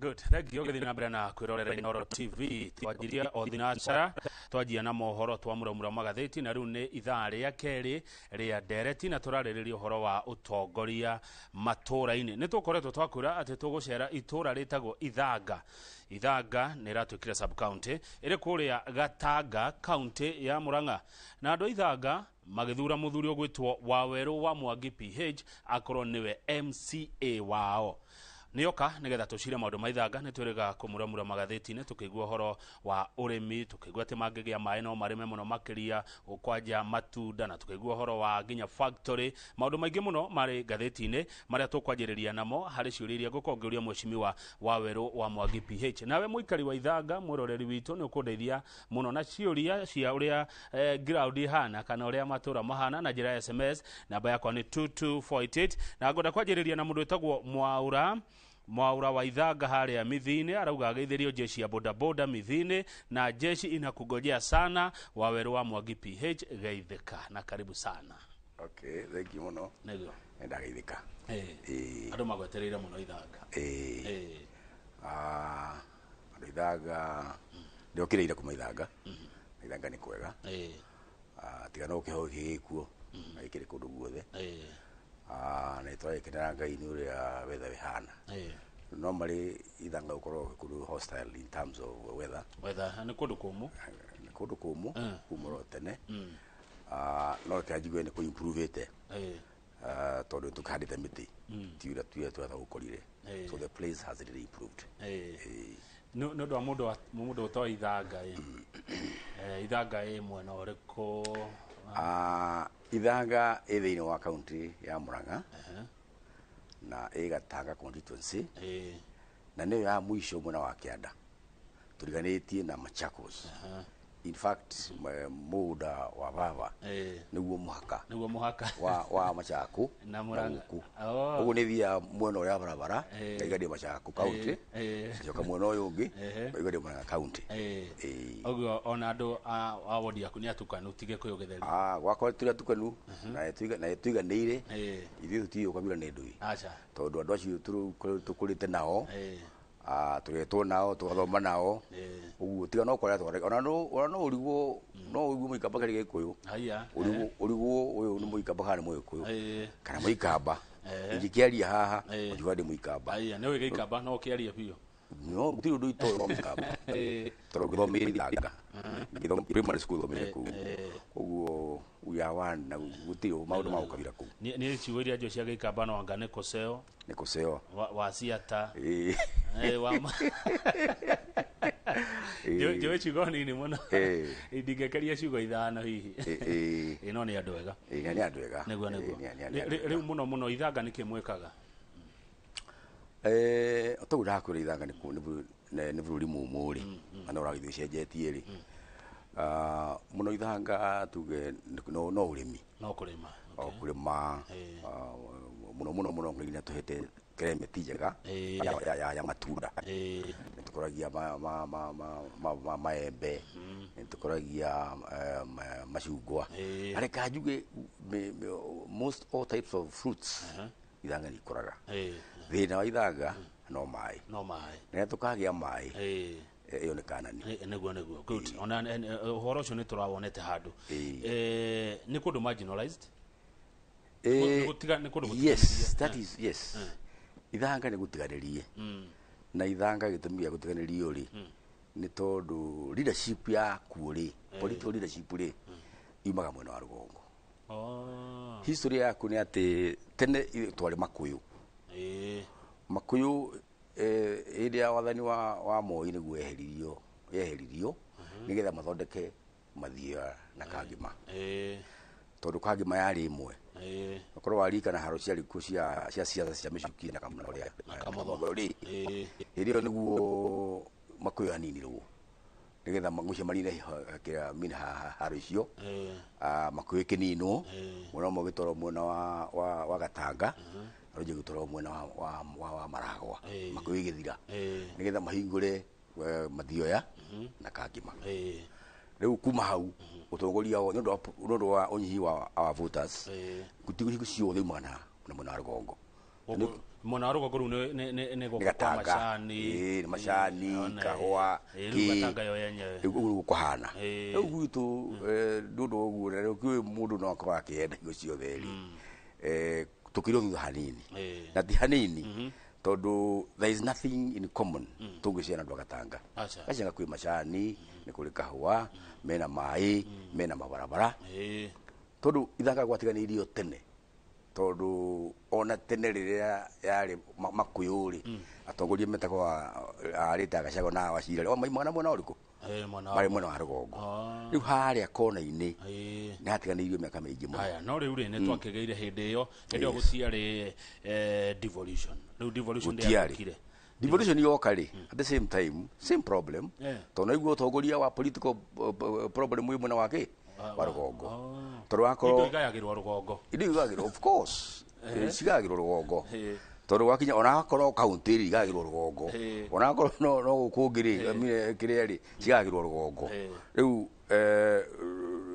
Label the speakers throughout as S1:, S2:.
S1: Good. Thank you. Gĩthiĩ na mbere na kwĩrorera Inooro TV. Twanjirie o thinacara, twanjia na mohoro twamuramura magathĩti, na rĩu nĩ ithaa rĩa kerĩ rĩa ndereti na tũrarĩrĩria ũhoro wa ũtongoria matũũra-inĩ. Nĩ tũkoretwo twakwĩra atĩ tũgũcera itũũra rĩtagwo Ithanga. Ithanga nĩ ĩratuĩkire sub county ĩrĩ kũrĩa Gatanga, county ya Murang'a. Na andũ a Ithanga magĩthura mũthuri ũgwĩtwo Wawerũ wa Mwangi PH akorwo nĩwe MCA wao. Nĩoka nĩgetha tũcire maũndũ ma Ithanga. Nĩ twĩrĩga kũmuramura magathĩti-inĩ, tũkĩigua ũhoro wa ũrĩmi, tũkĩigua atĩ mangĩgĩa maĩ no marĩme mũno makĩria kwanja matunda, na tũkĩigua ũhoro wa nginya factory. Maũndũ maingĩ mũno marĩ ngathĩti-inĩ marĩa tũkwanjĩrĩria namo harĩ ciũria iria ngũkorwo ngĩũria Mheshimiwa Wawerũ wa Mwangi PH. Nawe mũikari wa Ithanga, mwĩroreri witũ, nĩ ũkũndeithia mũno na ciũria cia ũrĩa ground ihana kana ũrĩa matũra mahana na njĩra ya SMS. Namba yakwa nĩ 22488, na ngwenda kwanjĩrĩria na mũndũ wĩtagwo Mwaura Mwaura wa Ithanga harĩa Mithini. Arauga ageithĩrio jeshi ya bodaboda Mithini na jeshi inakungojea sana. Wawerũ wa Mwangi PH, geithĩka na karibu sana.
S2: Okay, thank you mũno.
S1: Nĩguo.
S2: Nĩndageithĩka.
S1: Ĩĩ. Andũ magwetereire mũno Ithanga.
S2: Ĩĩ.
S1: Ĩĩ.
S2: Ah, andũ Ithanga, ndĩokĩrĩire kuma Ithanga. Ithanga nĩ kwega. Ah, tiga no kĩho gĩkĩ gĩkuo na gĩkĩrĩ kũndũ guothe. Ah, na nĩtũragĩkenera Ngai nĩ ũrĩa weather ĩhana. Normally Ithanga gũkorwo kũndũ hostile in terms of weather.
S1: Weather nĩ kũndũ kũmũ.
S2: Nĩ kũndũ kũmũ kuma oro tene. Ah, no reke njigue nĩ kũ-improve-ĩte. Ah, tondũ nĩtũkĩhandĩte mĩtĩ, ti ũrĩa tuya twatagũkorire. So the place has really improved. Ĩĩ.
S1: Nĩ ũndũ wa mũndũ ũtoĩ Ithanga ĩ. Ithanga ĩ mwena ũrĩkũ?
S2: Ah, Ithanga ĩ thĩinĩ wa kaunti ya Murang'a na ĩ Gatanga constituency, na nĩyo ya mũico mwena wa kĩanda tũriganĩtie na Machakos. In fact, mũgũnda wa baba nĩguo mũhaka.
S1: Nĩguo mũhaka.
S2: Wa Machakos
S1: na Murang'a.
S2: Gũkũ.
S1: Oh.
S2: Ũguo nĩ thiaga mwena ũrĩa wa barabara, ngaiga ndĩ Machakos county, ngacoka mwena ũyũ ũngĩ, ngaiga ndĩ Murang'a county. Ĩĩ.
S1: Ũguo ona andũ a wodi yaku nĩ atukanu, ti Gĩkũyũ gĩtheri?
S2: Ah, gwakwa tũrĩ atukanu na tũiganĩire. Ithuĩ tũtiũĩ ũkabira nĩ ndũĩ.
S1: Aca.
S2: Tondũ andũ acio tũkũrĩte nao, ah, tũretwo nao, tũgathoma nao. Ũguo tiga no kwarĩa twarĩa, ona no ũrigwo, no ũigue Mũikamba kĩrĩ Gĩkũyũ.
S1: Haiya.
S2: Ũrigwo ũyũ nĩ Mũikamba kana nĩ Mũgĩkũyũ. Kana Mũikamba. Ingĩkĩaria haha, ũngiuga ndĩ Mũikamba.
S1: Haiya, nĩ ũĩ Gĩikamba no ũkĩarie biũ.
S2: No, gũtirĩ ũndũ itoĩ wa Mũikamba. Tondũ ngĩthomeire Ithanga. Ngĩthoma primary school thomeire kũu. Ũguo we are one na gũtirĩ maũndũ ma gũkabira kũu.
S1: Nĩ ciugo iria njũĩ cia Gĩikamba no anga nĩ kũceo.
S2: Nĩ kũceo.
S1: Wa ciata.
S2: Ĩĩ.
S1: Njũĩ ciugo nini mũno. Ndingĩkĩria ciugo 5 hihi.
S2: Ĩĩ.
S1: Ĩĩ, no nĩ andũ ega.
S2: Ĩĩ, nĩ andũ ega.
S1: Nĩguo, nĩguo.
S2: Ĩĩ, nĩ andũ
S1: Rĩu
S2: ega.
S1: mũno mũno Ithanga nĩkĩ mwĩkaga?
S2: Toguo ndakwĩra Ithanga nĩ bũrũri mũmũ rĩ, na no ũragĩthiĩ ũcenjetie rĩ. Ah, mũno Ithanga tuge no ũrĩmi.
S1: No kũrĩma.
S2: O kũrĩma. Ah, mũno mũno mũno Ngai nĩ atũhete climate njega ya matunda. Nĩ tũkũragia maembe, nĩ tũkũragia macungwa. Na reke njuge most all types of fruits Ithanga nĩ ikũraga. Thĩna wa Ithanga no maĩ.
S1: No maĩ.
S2: Rĩrĩa tũkagĩa maĩ, ĩyo nĩ kanani.
S1: Nĩguo, nĩguo. Good. Ona ũhoro ũcio nĩ tũrawonete handũ. Nĩ kũndũ marginalized? Nĩ kũndũ
S2: Yes,
S1: gũtiganĩrie.
S2: that is, yes. Ithanga nĩ gũtiganĩrie. Na Ithanga gĩtũmi gĩa gũtiganĩrio rĩ, nĩ tondũ leadership ya kuo rĩ, political leadership rĩ, yumaga mwena wa rũgongo. History yaku nĩ atĩ tene twarĩ Makũyũ. Makũyũ, hĩndĩ ya wathani wa Moi nĩguo yeheririo nĩgetha mathondeke Mathioya na Kangima. Tondũ Kangima yarĩ ĩmwe. Okorwo waririkana haro ciarĩ kuo cia siasa cia mĩcuki na Kamũtho rĩ.
S1: Na Kamũtho.
S2: Kamũtho rĩ. Hĩndĩ ĩyo nĩguo Makũyũ yaninirwo nĩgetha mũcio manine kĩrĩa mina haro icio. Ah, Makũyũ ĩkĩninwo, mwena ũmwe ũgĩtwarwo mwena wa Gatanga, na ũngĩ ũgĩtwarwo mwena wa Maragwa. Makũyũ ĩgĩthira nĩgetha mahingũre Mathioya na Kangima. Rĩu kuma hau ũtongoria nĩ ũndũ wa ũnyihi wa our voters, gũtirĩ hingo ciothe umaga na mwena wa rũgongo.
S1: Gũkũ- Mwena wa rũgongo rĩu nĩ
S2: Nĩ
S1: gũkũ kwa
S2: Gatanga.
S1: macani.
S2: Ĩĩ, nĩ macani,
S1: One,
S2: kahũa,
S1: ĩĩ, rĩu
S2: kĩ.
S1: Gatanga yo yenyewe.
S2: Rĩu ũguo nĩguo kũhana.
S1: Ĩĩ.
S2: Rĩu gwitũ nĩ ũndũ wa ũguo na rĩu kĩũĩ mũndũ no akorwo akĩenda hingo ciothe rĩ, tũkĩrĩ o thutha hanini.
S1: Ĩĩ.
S2: Na ti hanini, tondũ there is nothing in common tũngĩciana andũ a Gatanga.
S1: Aca.
S2: Gacianga kwĩ macani, nĩ kũrĩ kahũa, mena maĩ, mena mabarabara.
S1: Ĩĩ.
S2: Tondũ Ithanga gwatiganĩirio tene, tondũ ona tene rĩrĩa yarĩ Makũyũ rĩ, atongoria metagwo arĩte Gachagua na Wachira, o maimaga na mwena ũrĩkũ?
S1: Ĩĩ, mwena wa
S2: Marĩ mwena wa rũgongo.
S1: Ah.
S2: Rĩu harĩa kona-inĩ
S1: Ĩĩ.
S2: nĩ hatiganĩirio mĩaka mĩingĩ mũno.
S1: Haya, no rĩu rĩ, nĩ twakĩgĩire hĩndĩ ĩyo, hĩndĩ ĩyo gũtiarĩ devolution. Rĩu devolution
S2: Gũtiarĩ.
S1: ndĩathũkire.
S2: Devolution yoka rĩ, at the same time same problem,
S1: Eh.
S2: tondũ naiguo ũtongoria wa political problem wĩ mwena wa kĩ wa rũgongo, tondũ
S1: Indo
S2: wakorwo
S1: igayagĩrwo rũgongo.
S2: Indo igagĩrwo, of course, cigagĩrwo rũgongo,
S1: Eh.
S2: tondũ wakinya ona akorwo kaunti rĩ, igagĩrwo rũgongo,
S1: Eh.
S2: ona akorwo no gũkũ ũngĩ rĩ, I mean, kĩrĩa rĩ, cigagĩrwo rũgongo.
S1: Eh.
S2: Rĩu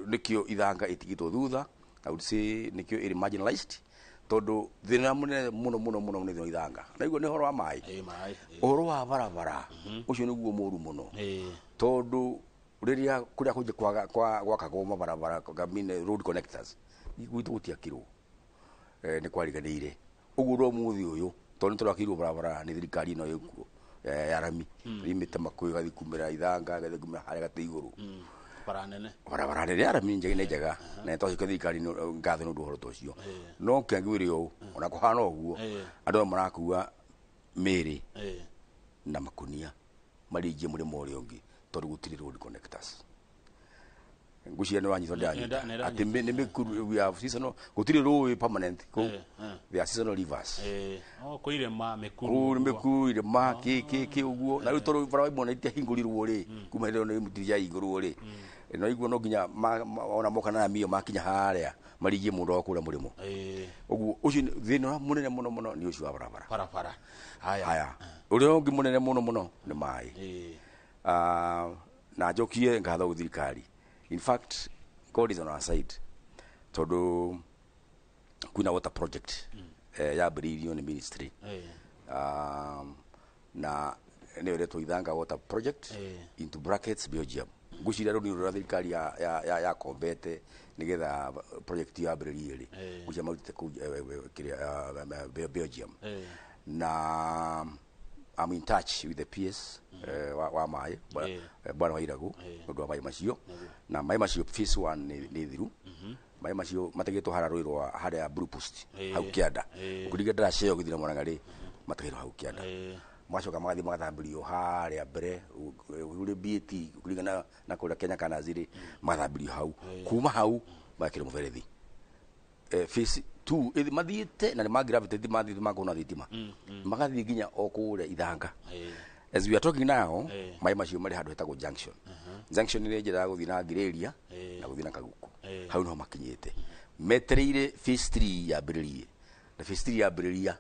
S2: nĩkĩo Ithanga ĩtigĩtwo thutha. I would say nĩkĩo ĩrĩ marginalized, tondũ thĩna mũnene mũno mũno mũno nĩ thĩna wa Ithanga naiguo nĩ ũhoro wa maĩ.
S1: Ĩĩ, maĩ. Ĩĩ.
S2: Ũhoro wa barabara ũcio nĩguo mũru mũno,
S1: Ĩĩ.
S2: tondũ rĩrĩa kũrĩa kũngĩ gwakagwo mabarabara, I mean, road connectors, gwitũ gũtiakirwo, nĩ kwariganĩire ũguo ro mũthĩ ũyũ, tondũ nĩ tũrakĩirwo barabara nĩ thirikari ĩno ĩkuo ya rami, rimĩte Makũyũ ĩgathiĩ kumĩra Ithanga, ĩgathiĩ kumĩra harĩa gatĩ igũrũ.
S1: Bara nene.
S2: Barabara nene ya rami njega nĩ njega, na nĩtwacokia thirikari ngatho nĩ ũndũ wa ũhoro ta ũcio. No kĩangĩwĩre ũũ, ona kũhana ũguo, andũ aya marakua mĩrĩ na makunia maringie mũrĩmo ũrĩa ũngĩ, tondũ gũtirĩ road connectors. Ngwĩciria nĩ wanyita. Ndĩranyita
S1: Nĩ
S2: atĩ nĩ mĩkuru, we have seasonal, gũtirĩ rũĩ permanent kũu. There are seasonal rivers.
S1: Ĩĩ. Oh, kwĩ irĩma, mĩkuru.
S2: Kũu nĩ mĩkuru, irĩma, kĩ kĩ kĩ ũguo. Na rĩu tondũ bara imwe itiahingũrirwo rĩ, kuma hĩndĩ ĩyo nĩ itiahingũrirwo rĩ, no iguo no nginya ona moka na ramio makinya harĩa maringie mũndũ wa kũrĩa mũrĩmo. Ũguo ũcio thĩna ũrĩa mũnene mũno mũno nĩ ũcio wa barabara.
S1: Barabara. Haya.
S2: Haya, ũrĩa ũngĩ mũnene mũno mũno nĩ maĩ. Ah, na njokie ngatho gwĩ thirikari. In fact, God is on our side, tondũ kwĩna water project yambĩrĩirio nĩ ministry, na nĩyo ĩretwo Ithanga Water Project, into brackets Belgium. Ngwĩciria rũu nĩ rũrĩa thirikari yakombete nĩgetha project ĩyo yambĩrĩrie rĩ, ngwĩciria marutĩte kũu kĩrĩa Belgium. Na I'm in touch with the PS wa maĩ, bwana wa Iragu, ũndũ wa maĩ macio. Na maĩ macio phase 1 nĩ thiru. Maĩ macio mategĩtwo harĩa rũĩ rwa harĩa Blue Post, hau kĩanda, ũkĩringa ndaracia ũgĩthira Mwarang'a rĩ, mategĩrwo hau kĩanda, magacoka magathiĩ magathambĩrio harĩa mbere ũrĩ BAT, ũkĩringa na kũrĩa Kenya Canals rĩ, magathambĩrio hau. Kuma hau magekĩrwo mũberethi. Phase 2 mathiĩte na nĩ magravitate, mathiĩte makona thitima, magathiĩ nginya o kũrĩa Ithanga. As we are talking now, maĩ macio marĩ handũ hetagwo Junction. Junction nĩ njĩra ya gũthiĩ na Ngirĩria na gũthiĩ na Kaguku. Hau niho makinyĩte, metereire phase 3 yambĩrĩrie. Na phase 3 yambĩrĩria,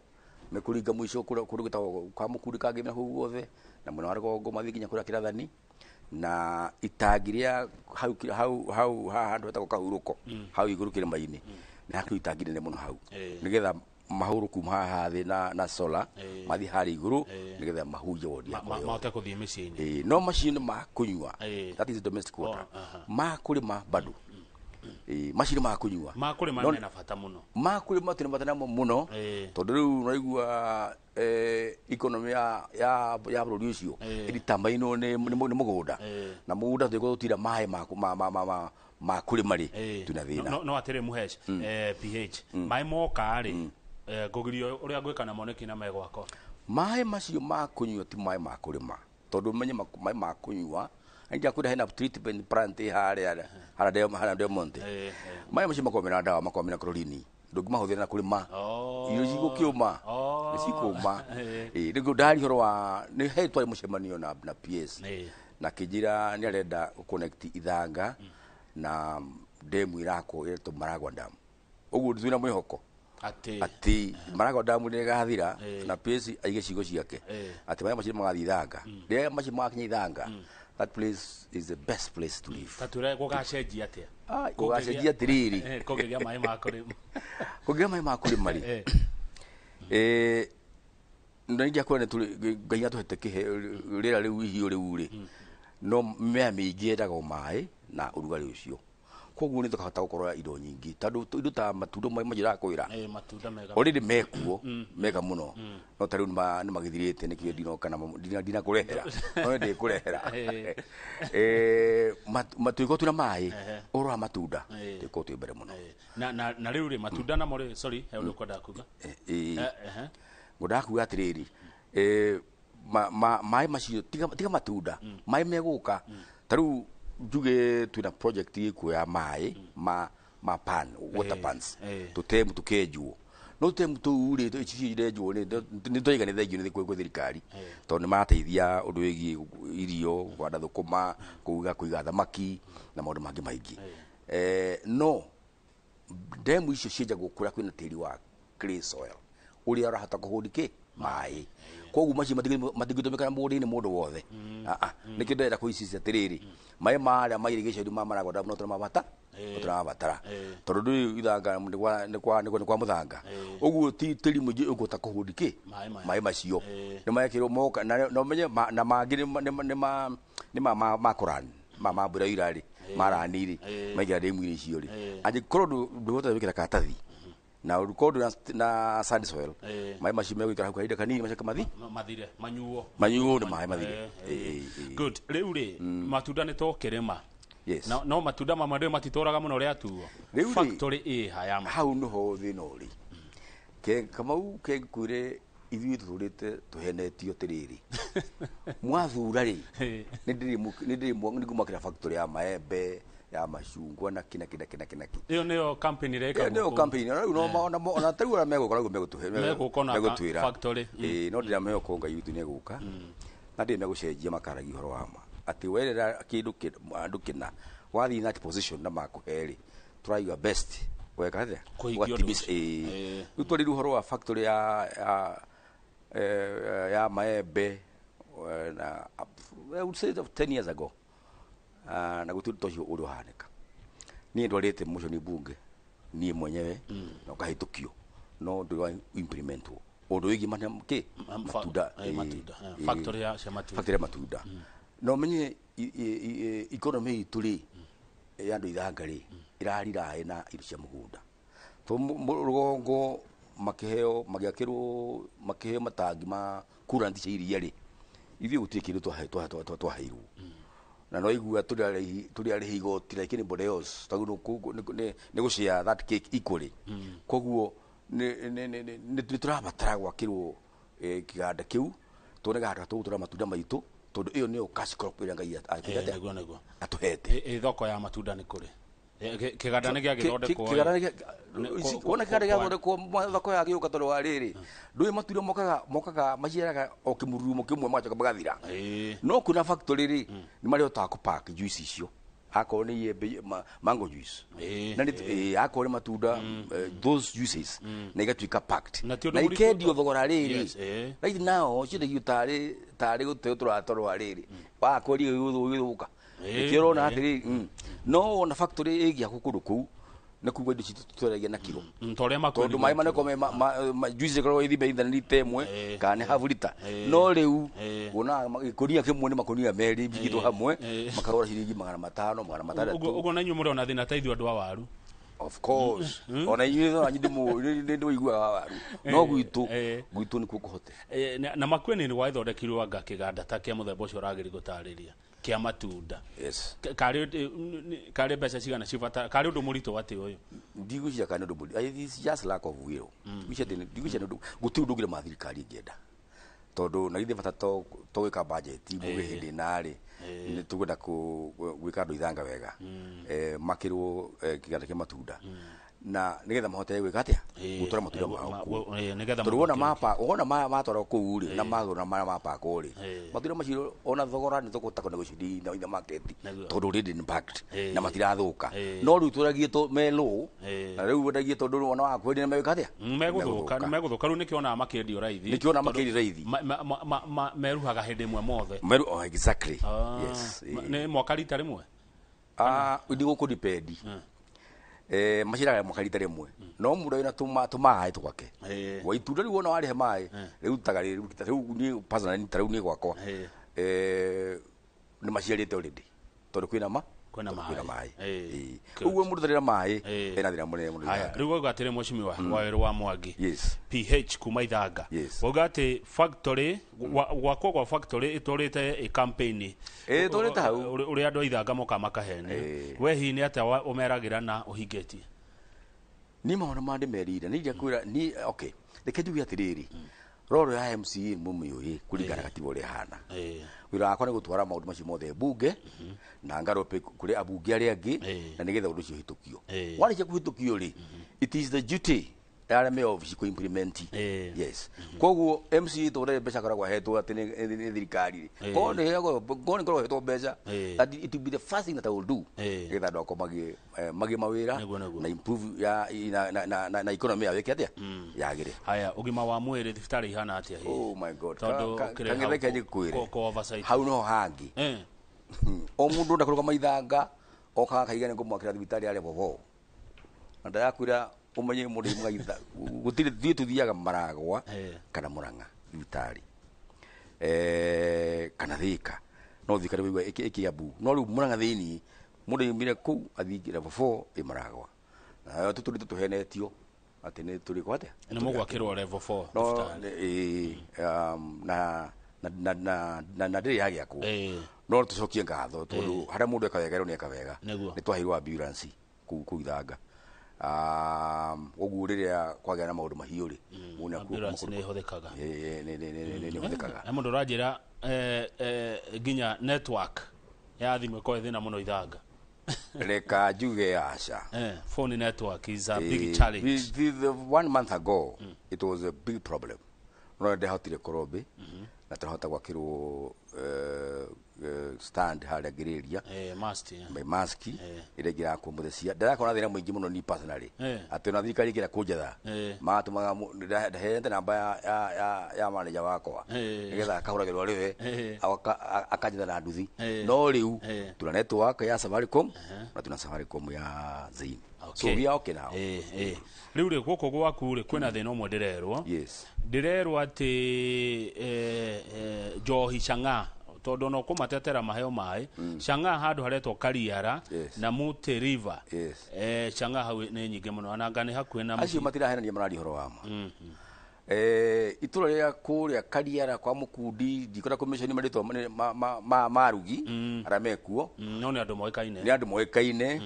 S2: mekũringa mũico kũrĩa kũndũ gwĩtagwo kwa Mũkundi kangĩ na kũu guothe na mwena wa rũgongo, mathiĩ nginya kũrĩa Kĩrathani na itangi rĩa hau hau hau haha handũ hetagwo Kahurũko, hau igũrũ kĩrĩma-inĩ, nĩ hakĩrĩ itangi nene mũno hau, nĩgetha mahũrwo kuma haha thĩ na solar, mathiĩ harĩa igũrũ, nĩgetha mahunje wodi yakwa yothe.
S1: Mahote kũthiĩ mĩciĩ-inĩ.
S2: Ĩĩ, no macio nĩ ma kũnyua.
S1: Ĩĩ.
S2: That is domestic water.
S1: Oh, aha.
S2: Ma kũrĩma bado. Ĩĩ, macio nĩ ma kũnyua.
S1: Ma kũrĩma mena bata mũno.
S2: Ma kũrĩma tũrĩ bata namo mũno, tondũ rĩu ũraigua economy ya bũrũri ũcio ĩritamainwo nĩ mũgũnda, na mũgũnda tũgĩkorwo tũtira maĩ ma kũrĩma rĩ, twĩna thĩna.
S1: No atĩrĩ Mũhesh, PH maĩ moka rĩ, ngũgirio ũrĩa ngwĩka namo nĩkĩ na me gwakwa?
S2: Maĩ macio ma kũnyua ti maĩ ma kũrĩma, tondũ ũmenye maĩ ma kũnyua njakwĩra hena treatment plant harĩa harĩa Del Monte. Maĩ macio makoragwo mena ndawa, makoragwo mena chlorine, ndũngĩmahũthĩra na kũrĩma. Irio cigũkĩũma, nĩ cikũma. Ĩĩ, nĩguo ndari ũhoro wa nĩ he twarĩ mũcemanio na PS, na kĩnjĩra nĩ arenda connect Ithanga na demu irakwo ĩretwo Maragua Dam. Ũguo twĩna mwĩhoko
S1: atĩ
S2: atĩ Maragua Dam nĩ ĩgathira, na PS aige cigo ciake, atĩ maĩ macio magathiĩ Ithanga. Rĩrĩa macio magakinya Ithanga, that place is the best place to live.
S1: Ta twĩre gũgacenjia atĩa?
S2: Ah, gũgacenjia atĩrĩrĩ,
S1: Kũngĩgĩa maĩ ma kũrĩma.
S2: Kũngĩgĩa maĩ ma kũrĩma rĩ, Na ingĩakwĩra nĩ tũrĩ Ngai atũhete kĩhe rĩera rĩu ihiũ rĩu rĩ, no mĩmera mĩingĩ yendaga o maĩ na ũrugarĩ ũcio, koguo nĩ tũkahota gũkorwo indo nyingĩ tondũ indo ta matunda macio ndakwĩra.
S1: Matunda mega.
S2: Already mekuo mega mũno, no ta rĩu nĩ magĩthirĩte, nĩkĩo ndinoka na ndinakũrehera, no ndĩkũrehera. Twĩkorwo twĩna maĩ, ũhoro wa matunda twĩkorwo twĩ mbere mũno.
S1: Na rĩu rĩ, matunda namo rĩ, sorry, he ũndũ ũkwendaga kuga?
S2: Ehe. Ngwendaga kuga atĩrĩrĩ, maĩ macio, tiga matunda, maĩ megũka. Ta rĩu njuge twĩna project ĩkuo ya maĩ ma pan water pans, tũtemu tũkenjwo, no tũtemu tũu rĩ, ici irenjwo nĩ twaiga nĩ thengio nĩ kwĩ thirikari, tondũ nĩ marateithia ũndũ wĩgiĩ irio, kũhanda thũkũma, kũiga thamaki na maũndũ mangĩ maingĩ. No ndemu icio cienjagwo kũrĩa kwĩna tĩri wa clay soil ũrĩa ũrahota kũhũndi kĩ maĩ, koguo macio matingĩtũmĩka na mũgũnda-inĩ mũndũ wothe. Ah, ah. Nĩkĩo ndĩrenda kũicicia atĩrĩrĩ, maĩ marĩa ma irrigation ma Maragwa no tũramabata, no tũramabatara, tondũ ndũĩ ithanga nĩ kwa mũthanga, ũguo ti tĩri mũingĩ ũkũhota kũhũndi kĩ
S1: Maĩ maya.
S2: Maĩ macio nĩ mekĩrwo moka na ũmenye na mangĩ nĩ ma kũran ma mbura ira rĩ, marani rĩ, maingĩra ndemu-inĩ icio rĩ, angĩkorwo ndũhota gwĩkĩra karatathi na ũkorwo ndwĩ na sand soil, maĩ macio megũikara hau kahinda kanini, macoke mathi
S1: Mathire, manyuo.
S2: Manyuo nĩ maĩ mathire.
S1: Good. Rĩu rĩ, matunda nĩ tũkĩrĩma.
S2: Yes.
S1: No matunda mamwe rĩu matitũraga mũno rĩatuo.
S2: Rĩu rĩ-
S1: Factory ĩha ya ma
S2: Hau nĩho thĩna ũrĩ. Ke Kamau, ke ngwĩre, ithuĩ tũtũrĩte tũhenetio atĩrĩrĩ, mwathura rĩ, nĩ ngũmakĩra factory ya maembe, ya macungwa, na kĩ na kĩ na kĩ na kĩ na kĩ.
S1: Ĩyo nĩyo campaign ĩrĩa
S2: Ĩyo
S1: ĩkagwo
S2: nĩyo
S1: kũu.
S2: campaign. Ona rĩu no ona ta rĩu arĩa megũka rĩu megũtũhe
S1: Megũka ona
S2: megũtwĩra
S1: factory.
S2: Ĩĩ, no ndĩramĩhoka Ngai witũ nĩ egũka na ndĩrĩ megũcenjia makaragia ũhoro wa ma atĩ werera kĩndũ andũ kĩna wathiĩ that position na makũhe rĩ, try your best weka atĩa?
S1: Kũhingia ũndũ
S2: Ũgatimiza-
S1: ũcio.
S2: Ĩĩ. Rĩu twarĩrie ũhoro wa factory ya maembe na I would say 10 years ago. Ah, na gũtirĩ ũndũ ta ũcio ũrĩ ũhanĩka. Niĩ ndwarĩte motion bunge niĩ mwenyewe na ũkahĩtũkio, no ndũrĩ wa implementwo ũndũ wĩgiĩ kĩ matunda.
S1: Matunda. Factory ya cia matunda.
S2: Factory ya matunda. Na ũmenye economy itũ rĩ, ya andũ ithanga rĩ, ĩrariraĩ na irio cia mũgũnda to rũgongo makĩheo, magĩakĩrwo, makĩheo matangi ma coolant cia iria rĩ, ithuĩ gũtirĩ kĩndũ twaheirwo na no igua tũrĩ arĩhi igoti like anybody else, tondũ nĩ gũshare that cake equally. Koguo nĩ tũrabatara gwakĩrwo kĩganda kĩu, tuone handũ tũgũtwara matunda maitũ, tondũ ĩyo nĩyo cash crop ĩrĩa Ngai atũhete.
S1: Nĩguo.
S2: Atũhete.
S1: Thoko ya matunda nĩ kũrĩ. Kĩganda nĩ gĩagĩthondekwo.
S2: Kĩganda wona kĩganda gĩathondekwo, thoko yagĩũka, tondũ wa rĩrĩ, ndũĩ matunda mokaga maciaraga o kĩmururumo kĩmwe, magacoka magathira. No kwĩna factory rĩ, nĩ marĩhotaga kũpack juice icio, akorwo nĩ iembe, mango juice, na nĩ akorwo nĩ matunda, those juices, na igatuĩka packed
S1: Na ti ũndũ
S2: na
S1: mũritũ
S2: ikendio thogora rĩrĩ. Right now ciendagio tarĩ gũteo tũratwarwo wa rĩrĩ wakweria gĩgũthũka. Nĩkĩo ũrona atĩrĩrĩ, no wona factory ĩngĩakwo kũndũ kũu, nĩ kuga indo citũ tweragia na kiro,
S1: Ta ũrĩa makwĩrire.
S2: Tondũ maĩ manekorwo me juice ĩkoragwo ĩthime either nĩ lita 1 kana nĩ half lita, no rĩu wonaga gĩkũnia kĩmwe nĩ makũnia merĩ bigitwo hamwe, makagũra ciringi 500, 600.
S1: Ũguo na inyuĩ mũrĩ ona thĩna ta ithuĩ andũ a waru.
S2: Of course, ona inyuĩ no anyu nĩ ndĩmũiguaga wa waru, no gwitũ gwitũ nĩkuo kũhote.
S1: Na Makueni nĩ gwagĩthondekirwo anga kĩganda ta kĩa mũthemba ũcio ũrageria gũtarĩria kĩa matunda?
S2: Yes.
S1: Karĩ mbeca cigana cibata? Karĩ ũndũ mũritũ atĩ ũyũ?
S2: Ndigwĩciria kana nĩ ũndũ mũritũ. It's just lack of will. Ndigwĩciria atĩ ndigwĩciria nĩ ũndũ, gũtirĩ ũndũ ũngĩrema thirikari ĩngĩenda, tondũ na githĩ bata to gwĩka budget muge hĩndĩ ĩna rĩ, nĩ tũkwenda gwĩka andũ ithanga wega, makĩrwo kĩganda kĩa matunda na nĩgetha mahote gwĩka atĩa, gũtwara matunda mao kũu.
S1: Nĩgetha
S2: Tondũ wona
S1: mamũkĩre.
S2: mapa wona matwarwo kũu rĩ, na magũra na marĩa mapakwo rĩ, matunda macio ona thogora nĩ tũkũhota kũ negotiate in the market, tondũ already in packed na matirathũka. No rĩu twaragie to me low, na rĩu wendagie, tondũ ona wakwendia na megwĩka atĩa?
S1: Megũthũka, nĩ megũthũka. Rĩu nĩkĩo onaga makĩendio raithi.
S2: Nĩkĩo onaga makĩendio raithi.
S1: Meruhaga hĩndĩ ĩmwe mothe.
S2: Meru, oh, exactly.
S1: Ah,
S2: Yes.
S1: Nĩ mwaka rita rĩmwe.
S2: Ah, ndigũkũ depend. Maciaraga mwaka rita rĩmwe, no mũndũ wĩna tũmaĩ twake wa itunda rĩu, wona warĩhe maĩ rĩu taga rĩu rĩu niĩ personally, ta rĩu niĩ gwakwa nĩ maciarĩte already tondũ kwĩna ma
S1: Kwĩna
S2: tondũ kwĩna
S1: maĩ.
S2: Maĩ.
S1: Good.
S2: Ũguo mũndũ ũtarĩ na maĩ ena thĩna mũnene mũno.
S1: Haya, rĩu wauga atĩrĩ, mheshimiwa Wawerũ wa Mwangi PH kuma Ithanga, wauga atĩ factory gwakwo gwa factory ĩtũrĩte ĩ campaign.
S2: Ĩtũrĩte hau.
S1: Ũrĩa andũ a Ithanga moka makahenia. We hihi nĩ atĩa ũmeragĩra na ũhingĩtie?
S2: Niĩ maũndũ ma ndĩmerire nĩ iria kwĩra ni, okay, reke njuge atĩrĩrĩ, roro ya MCA mũmĩũĩ kũringana na gatiba ũrĩa ĩhana. Wĩra wakwa nĩ gũtwara maũndũ macio mothe mbunge na ngarope kũrĩ abunge arĩa angĩ na nĩgetha ũndũ ũcio ũhĩtũkio. Warĩkia kũhĩtũkio rĩ, it is the duty ya arĩa me obici kũ implement. Yes, koguo MCA to ũrĩa mbeca akoragwo ahetwo atĩ nĩ thirikari rĩ, korwo nĩ heagwo, korwo nĩ ngorwo hetwo mbeca, that it will be the first thing that I will do nĩgetha andũ akwa magĩe mawĩra
S1: Nĩguo, nĩguo.
S2: na improve ya na economy yao ĩke atĩa, yagĩre.
S1: Haya, ũgima wa mwĩrĩ, thibitarĩ ihana atĩa hihi?
S2: Oh my God.
S1: Tondũ ũkĩrĩ hau
S2: Kang'ethe njĩkwĩre
S1: kũ oversight.
S2: Hau noho hangĩ. O mũndũ enda kũrũgama Ithanga okaga kaiga nĩ ngũmwakĩra thibitarĩ ya level 4, na ndĩrakwĩra ũmenye mũndũ aimoga gũtirĩ, ithuĩ tũthiaga Maragwa kana Mũrang'a thibitarĩ, kana Thĩka, no Thĩka nĩ wĩigua ĩkĩambu, no rĩu Mũrang'a thĩiniĩ mũndũ aimire kũu athiĩ level 4 ĩ Maragwa, nayo tũtũrĩte tũhenetio atĩ nĩ tũrĩ kwa atĩa.
S1: Nĩ mũgwakĩrwo level 4
S2: No
S1: thibitarĩ.
S2: Na ndĩrĩ yagĩakwo. No tũcokie ngatho tondũ harĩa mũndũ eka wega nĩ eka wega. Nĩ twaheirwo ambulance kũu Ithanga. Ũguo rĩrĩa kwagĩa na maũndũ mahiũ rĩ, mũndũ nĩ
S1: Ambulance nĩ ĩhũthĩkaga.
S2: Nĩ ĩhũthĩkaga.
S1: Na mũndũ ũranjĩra nginya network ya thimũ ĩkorwo ĩ thĩna mũno Ithanga.
S2: Reka njuge aca.
S1: Phone network is a big challenge.
S2: The one month ago it was a big problem, no ndahotire kũrobĩ na tũrahota gwakĩrwo stand harĩa ngĩrĩria.
S1: Must, yeah.
S2: My mask ĩrĩa ĩngĩrakwo mũthecia, ndĩrakorwo na thĩna mũingĩ mũno ni personally atĩ ona thirikari ĩkĩra kũnjetha matũmaga ndaheanĩte namba ya manager wakwa nĩgetha akahũragĩrwo arĩ we akanjetha na nduthi. No rĩu tuna network ya Safaricom na tuna Safaricom ya Zain, so we are okay now.
S1: Rĩu rĩ, gũkũ gwaku rĩ, kwĩna thĩna ũmwe ndĩrerwo. Ndĩrerwo atĩ njohi chang'aa, tondũ no kũmatetera maheo maĩ chang'aa handũ haretwo Kariara na Muti River. Chang'aa hau nĩ nyingĩ mũno, ananga nĩ hakuhĩ na
S2: Acio
S1: mũciĩ.
S2: matirahenania, mararia ũhoro wa ma. Itũra rĩa kũrĩa Kariara kwa Mũkundi, ndikwenda kũmĩconi marĩtwa ma arugi arĩa mekuo.
S1: No nĩ andũ moĩkaine.
S2: Nĩ andũ moĩkaine.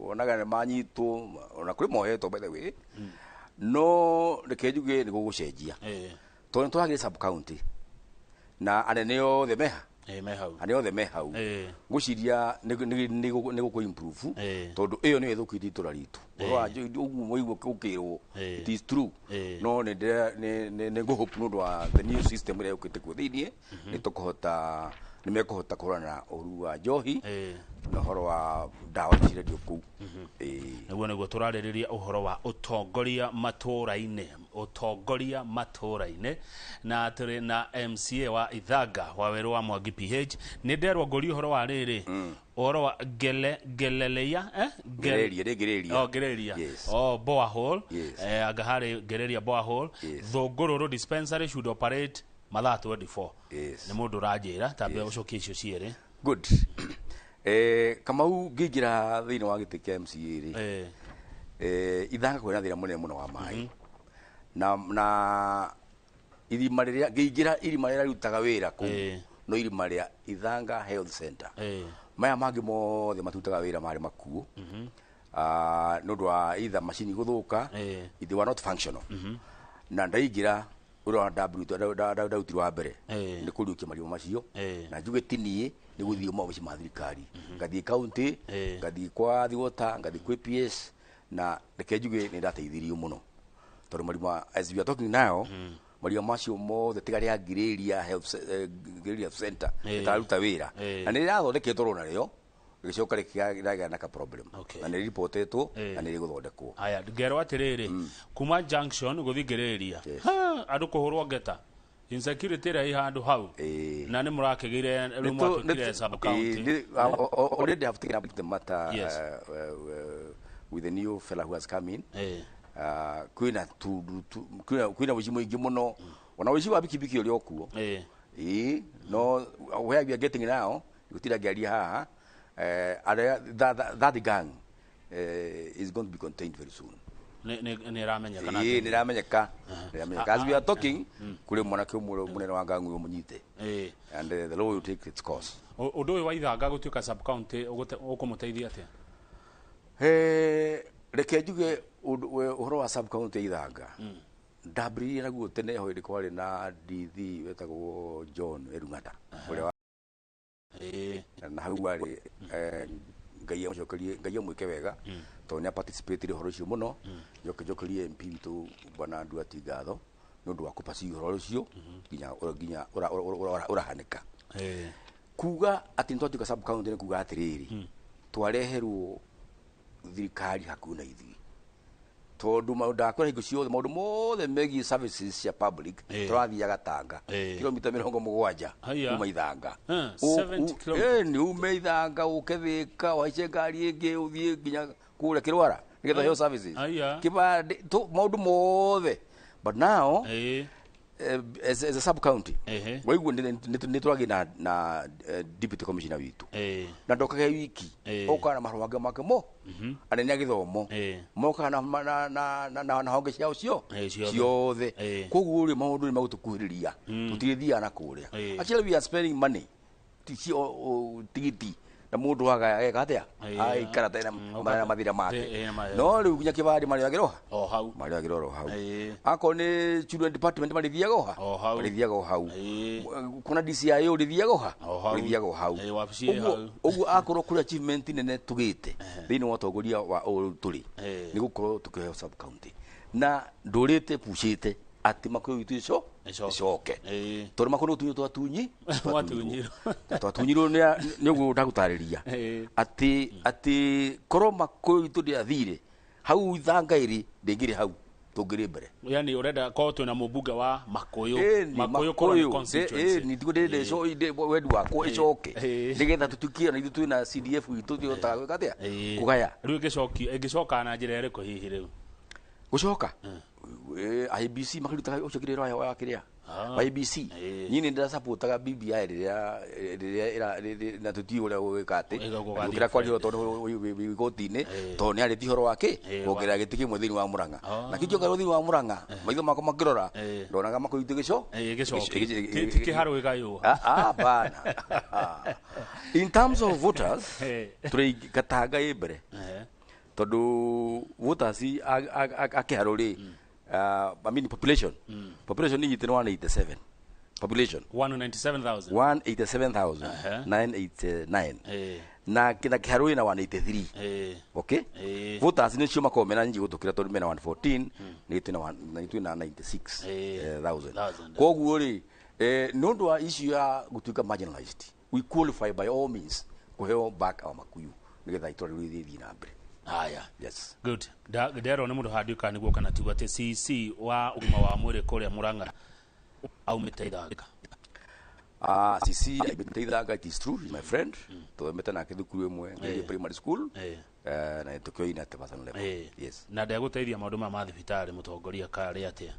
S2: Wonaga nĩ manyitwo, ona kũrĩ mohetwo by the way, no reke njuge nĩ gũgũcenjia tondũ nĩ twagĩrĩ sub county na anene othe meha
S1: Me hau.
S2: Anene othe me hau. Ngwĩciria nĩ gũkũ improve tondũ ĩyo nĩyo ĩthũkĩtie itũra ritũ. Ũhoro wa ũguo mũigua ũkĩrwo, it is true. No nĩ nĩ ngũhope nĩ ũndũ wa the new system ĩrĩa yũkĩte kuo thĩiniĩ, nĩ tũkũhota, nĩ mekũhota kũhũrana na ũru wa njohi na ũhoro wa ndawa cirendio kũu.
S1: Nĩguo tũrarĩrĩria ũhoro wa ũtongoria matũũra-inĩ, ũtongoria matũũra-inĩ, na tũrĩ na MCA wa Ithanga, Wawerũ wa Mwangi PH. Nĩ nderwo ngũrie ũhoro wa rĩrĩ, ũhoro wa ngele ngeleleia
S2: Ngĩrĩria, nĩ ngĩrĩria.
S1: Oh, Ngĩrĩria.
S2: Yes.
S1: Oh, borehole.
S2: Yes.
S1: Anga harĩ Ngĩrĩria borehole. Thũngũrũrũ dispensary should operate mathaa 24. Nĩ mũndũ ũranjĩra tambe ũcokie icio cierĩ.
S2: Good. Kamau, ngĩingĩra thĩinĩ wa gĩtĩ kĩa MCA rĩ, Ithanga kwĩna thĩna mũnene mũno wa maĩ, na irima rĩrĩa ngĩingĩra, irima rĩrĩa rĩrutaga wĩra kũu no irima rĩa Ithanga Health Center. Maya mangĩ mothe matutaga wĩra, marĩ makuũ. Nĩ ũndũ wa either macini gũthũka, they were not functional. Na ndaingĩra, ũrĩa wa ndarutirwo wa mbere nĩ kũriũkia marima macio. Na njuge ti niĩ, nĩ gũthiĩ maobici ma thirikari, ngathiĩ county, ngathiĩ kwa Thiwota, ngathiĩ kwĩ PS, na reke njuge nĩ ndateithirio mũno tondũ marima, as we are talking now, marima macio mothe tiga rĩa Ngirĩria Ngirĩria Health Center ĩtararuta wĩra. Na nĩ rĩrathondeketwo rona rĩo rĩgĩcoka rĩkĩgĩa na ka problem. Na nĩ rĩripotetwo na nĩ rĩgũthondekwo.
S1: Haya, ngerwo atĩrĩrĩ, kuma junction gũthiĩ Ngĩrĩria. Ha, andũ kũhũrwo ngeta, insecurity ĩrĩa ĩ handũ hau. Na nĩ mũrakĩgĩire rĩu mwatuĩkire sub county.
S2: Already have taken up the matter. With the new fella who has come in, kwĩna tundu kwĩna ũici mũingĩ mũno, ona ũici wa bikibiki ũrĩa ũkuo. Ĩĩ, no where we are getting now, gũtirĩ ngĩaria haha, arĩa that gang is going to be contained very soon.
S1: Nĩ ĩramenyekana?
S2: Ĩĩ, nĩ ĩramenyeka, nĩ ĩramenyeka. As we are talking, kũrĩ mwanake ũmwe mũnene wa gang ũyũ mũnyite, and the law will take its course.
S1: Ũndũ ũyũ wa Ithanga gũtuĩka sub county ũkũmũteithia atĩa?
S2: Reke njuge ũhoro wa sub county ya Ithanga ndambĩrĩirie naguo tene ho hĩndĩ kwarĩ na DD wetagwo John Erung'ata ũrĩa na hau arĩ, Ngai amũcokerie, Ngai amwĩke wega, tondũ nĩ aparticipate ũhoro ũcio mũno. Njoke njokerie MP witũ Bwana Nduati ngatho nĩ ũndũ wa kũpursue ũhoro ũcio nginya ũrahanĩka. Kuga atĩ nĩ twatuĩka sub county nĩ kuga atĩrĩrĩ, twareherwo thirikari hakuhĩ na ithuĩ, tondũ maũndũ ndakwĩra hingo ciothe, maũndũ mothe megiĩ services cia public tũrathiaga Tanga, kilomita 70
S1: Haiya.
S2: kuma Ithanga.
S1: 70 kilometers.
S2: Nĩ ume Ithanga ũke Thĩka, ũhaice ngari ĩngĩ, ũthiĩ nginya kũrĩa Kĩrwara nĩgetha ũheo services,
S1: Haiya.
S2: kĩbandĩ, maũndũ mothe. But now, as a sub county, waigua nĩ tũragĩ na deputy commissioner witũ, na ndokage wiki, okaga na marũa make mo anene a gĩthomo, mokaga na honge ciao cio
S1: Ciothe.
S2: ciothe. Koguo rĩ, maũndũ nĩ magũtũkuhĩrĩria, tũtirĩthiaga na kũrĩa. Actually, we are spending money tigiti na mũndũ ageka atĩa, aikara tena na mathĩna make. No rĩu nginya kĩbandĩ marĩagĩrwo ha?
S1: O hau.
S2: Marĩagĩrwo oro hau. Akorwo nĩ children department, marĩthiaga o ha?
S1: O hau.
S2: Marĩthiaga o hau. Kuna DCIO, ũrĩthiaga o ha?
S1: O hau.
S2: Ũrĩthiaga o hau.
S1: Wabici ĩ
S2: Ũguo
S1: hau.
S2: ũguo akorwo kũrĩ achievement nene tũgĩte thĩinĩ wa ũtongoria wa ũyũ tũrĩ, nĩ gũkorwo tũkĩheo sub county, na ndũrĩte pucĩte atĩ Makuyu witũ ico
S1: Ĩcoke.
S2: ĩcoke, tondũ Makuyu nĩ twatunyi
S1: Mwatunyirwo.
S2: Twatunyirwo nĩ ũguo ndagũtarĩria, atĩ korwo Makuyu witũ ndĩathire hau Ithanga ĩrĩ, ndĩngĩrĩ hau tũngĩrĩ mbere.
S1: Yani ũrenda korwo twĩna mũmbunge wa Makuyu?
S2: Ĩni,
S1: Makuyu korwo nĩ
S2: Makuyu
S1: constituency.
S2: Ĩni tiguo wendi wakwa ĩcoke, nĩgetha tũtuĩke ona ithuĩ twĩna CDF witũ, tũhotaga gwĩka atĩa, kũgaya.
S1: Rĩu ĩngĩcoka na njĩra ĩrĩkũ hihi rĩu?
S2: Gũcoka, IEBC makĩrutaga ũcio kĩrĩa wa kĩrĩa IEBC. Niĩ nĩ ndĩracapotaga BBI rĩrĩa na tũtiũĩ ũrĩa gũgĩka atĩ
S1: Ĩga gũgathiĩ.
S2: gũkĩra kwaria, tondũ wĩ igoti-inĩ, tondũ nĩ arĩtie ũhoro wa kĩ kuongerera gĩtĩ kĩmwe thĩinĩ wa Murang'a, na kĩngĩongererwo thĩinĩ wa Murang'a, maitho makwa makĩrora, ndonaga Makuyu gĩco
S1: Gĩcoke. Ti kĩharũ gĩgaywo.
S2: Ah, ah, bana. In terms of voters, tũrĩ Gatanga ĩ mbere, tondũ voters a Kĩharũ rĩ, I mean population itũ nĩ 187 population.
S1: 197,000.
S2: 187,989, na Kĩharũ ĩna 183. Okay, voters nĩcio makoragwo mena nyingĩ gũtũkĩra, tondũ mena 114 na ithuĩ na ithuĩ na 96 thousand.
S1: Thousand.
S2: Koguo rĩ, nĩ ũndũ wa issue ya gũtuĩka marginalized, we qualify by all means kũheo back our Makuyu nĩgetha itũra rĩu rĩthiĩ na mbere.
S1: Haya.
S2: Yes.
S1: Good. Nderwo nĩ mũndũ handiũka nĩguo kana tiguo atĩ CC wa ũgima wa mwĩrĩ kũrĩa Murang'a aumĩte Ithanga.
S2: CC Ithanga, it is true, he's my friend. Tũthomete nake thukuru ĩmwe, Ngerie Primary School. Na tukĩoina at personal level. Yes.
S1: Na ndegũteithia maũndũ maya ma thibitarĩ, mũtongoria, karĩ atĩa?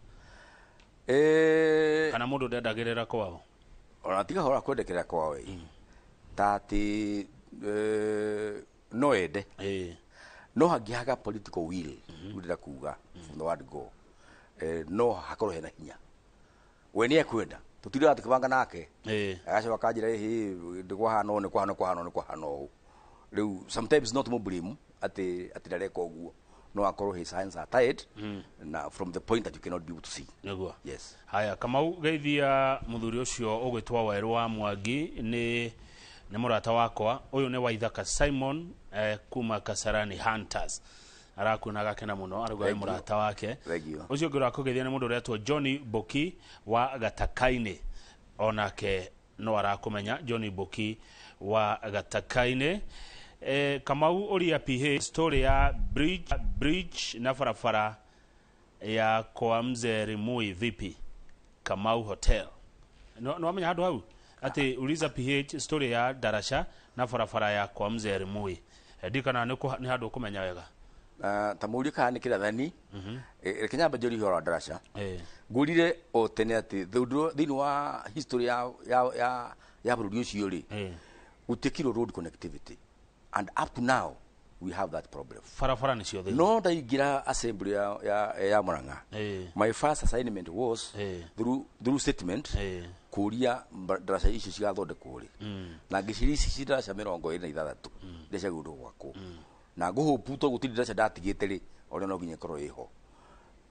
S1: Kana mũndũ ndendagĩrĩra kwao?
S2: Ona tiga hora kwendekerera kwao ĩ, ta atĩ no ende, no hangĩaga political will, rĩu ndĩrenda kuga from the word go, no hakorwo hena hinya we nĩ ekwenda, tũtindaga tũkĩbanga nake, agacoka akanjĩra, ĩhĩ, nĩ kwahana ũũ, nĩ kwahana, kwahana ũũ, nĩ kwahana ũũ. Rĩu sometimes not mo blame atĩ ndareka ũguo, no akorwo his hands are tied na from the point that you cannot be able to see.
S1: Nĩguo.
S2: Yes.
S1: Haya, Kamau, geithia mũthuri ũcio ũgwĩtwo Werũ wa Mwangi, nĩ mũrata wakwa. Ũyũ nĩ Waithaka Simon, kuma Kasarani Hunters, arakuona agakena mũno, arauga nĩ
S2: Thank you.
S1: mũrata wake.
S2: Thank you.
S1: Ũcio ũngĩ ũrakũgeithia nĩ mũndũ ũretwo Johnny Boki wa Gatakainĩ, onake no arakũmenya, Johnny Boki wa Gatakainĩ. Kamau, ũria PH story ya bridge na barabara ya kwa Mzee Rimui vipi? Kamau Hotel, no wamenya handũ hau ati uliza PH story ya darasha na barabara ya kwa Mzee Rimui. Ndikana nĩ handũ ũkũmenya wega.
S2: Ta mũrie kana nĩ kĩrathani. Reke nyambe njũrie ũhoro wa ndaraca.
S1: Ngũrire
S2: o tene atĩ thĩinĩ wa history ya bũrũri ũcio rĩ, gũtiĩkirwo road connectivity, and up to now we have that problem.
S1: Barabara nĩ cio thĩna.
S2: No ndaingĩra assembly ya Murang'a, my first assignment was through statement kũria ndaraca icio cigathondekwo rĩ, na ngĩciria ici ci ndaraca 26 iria ciagĩrĩirwo gwakwo, na ngũhũpu tondũ gũtirĩ ndaraca ndatigĩte rĩ, ona no nginya ĩkorwo ĩho.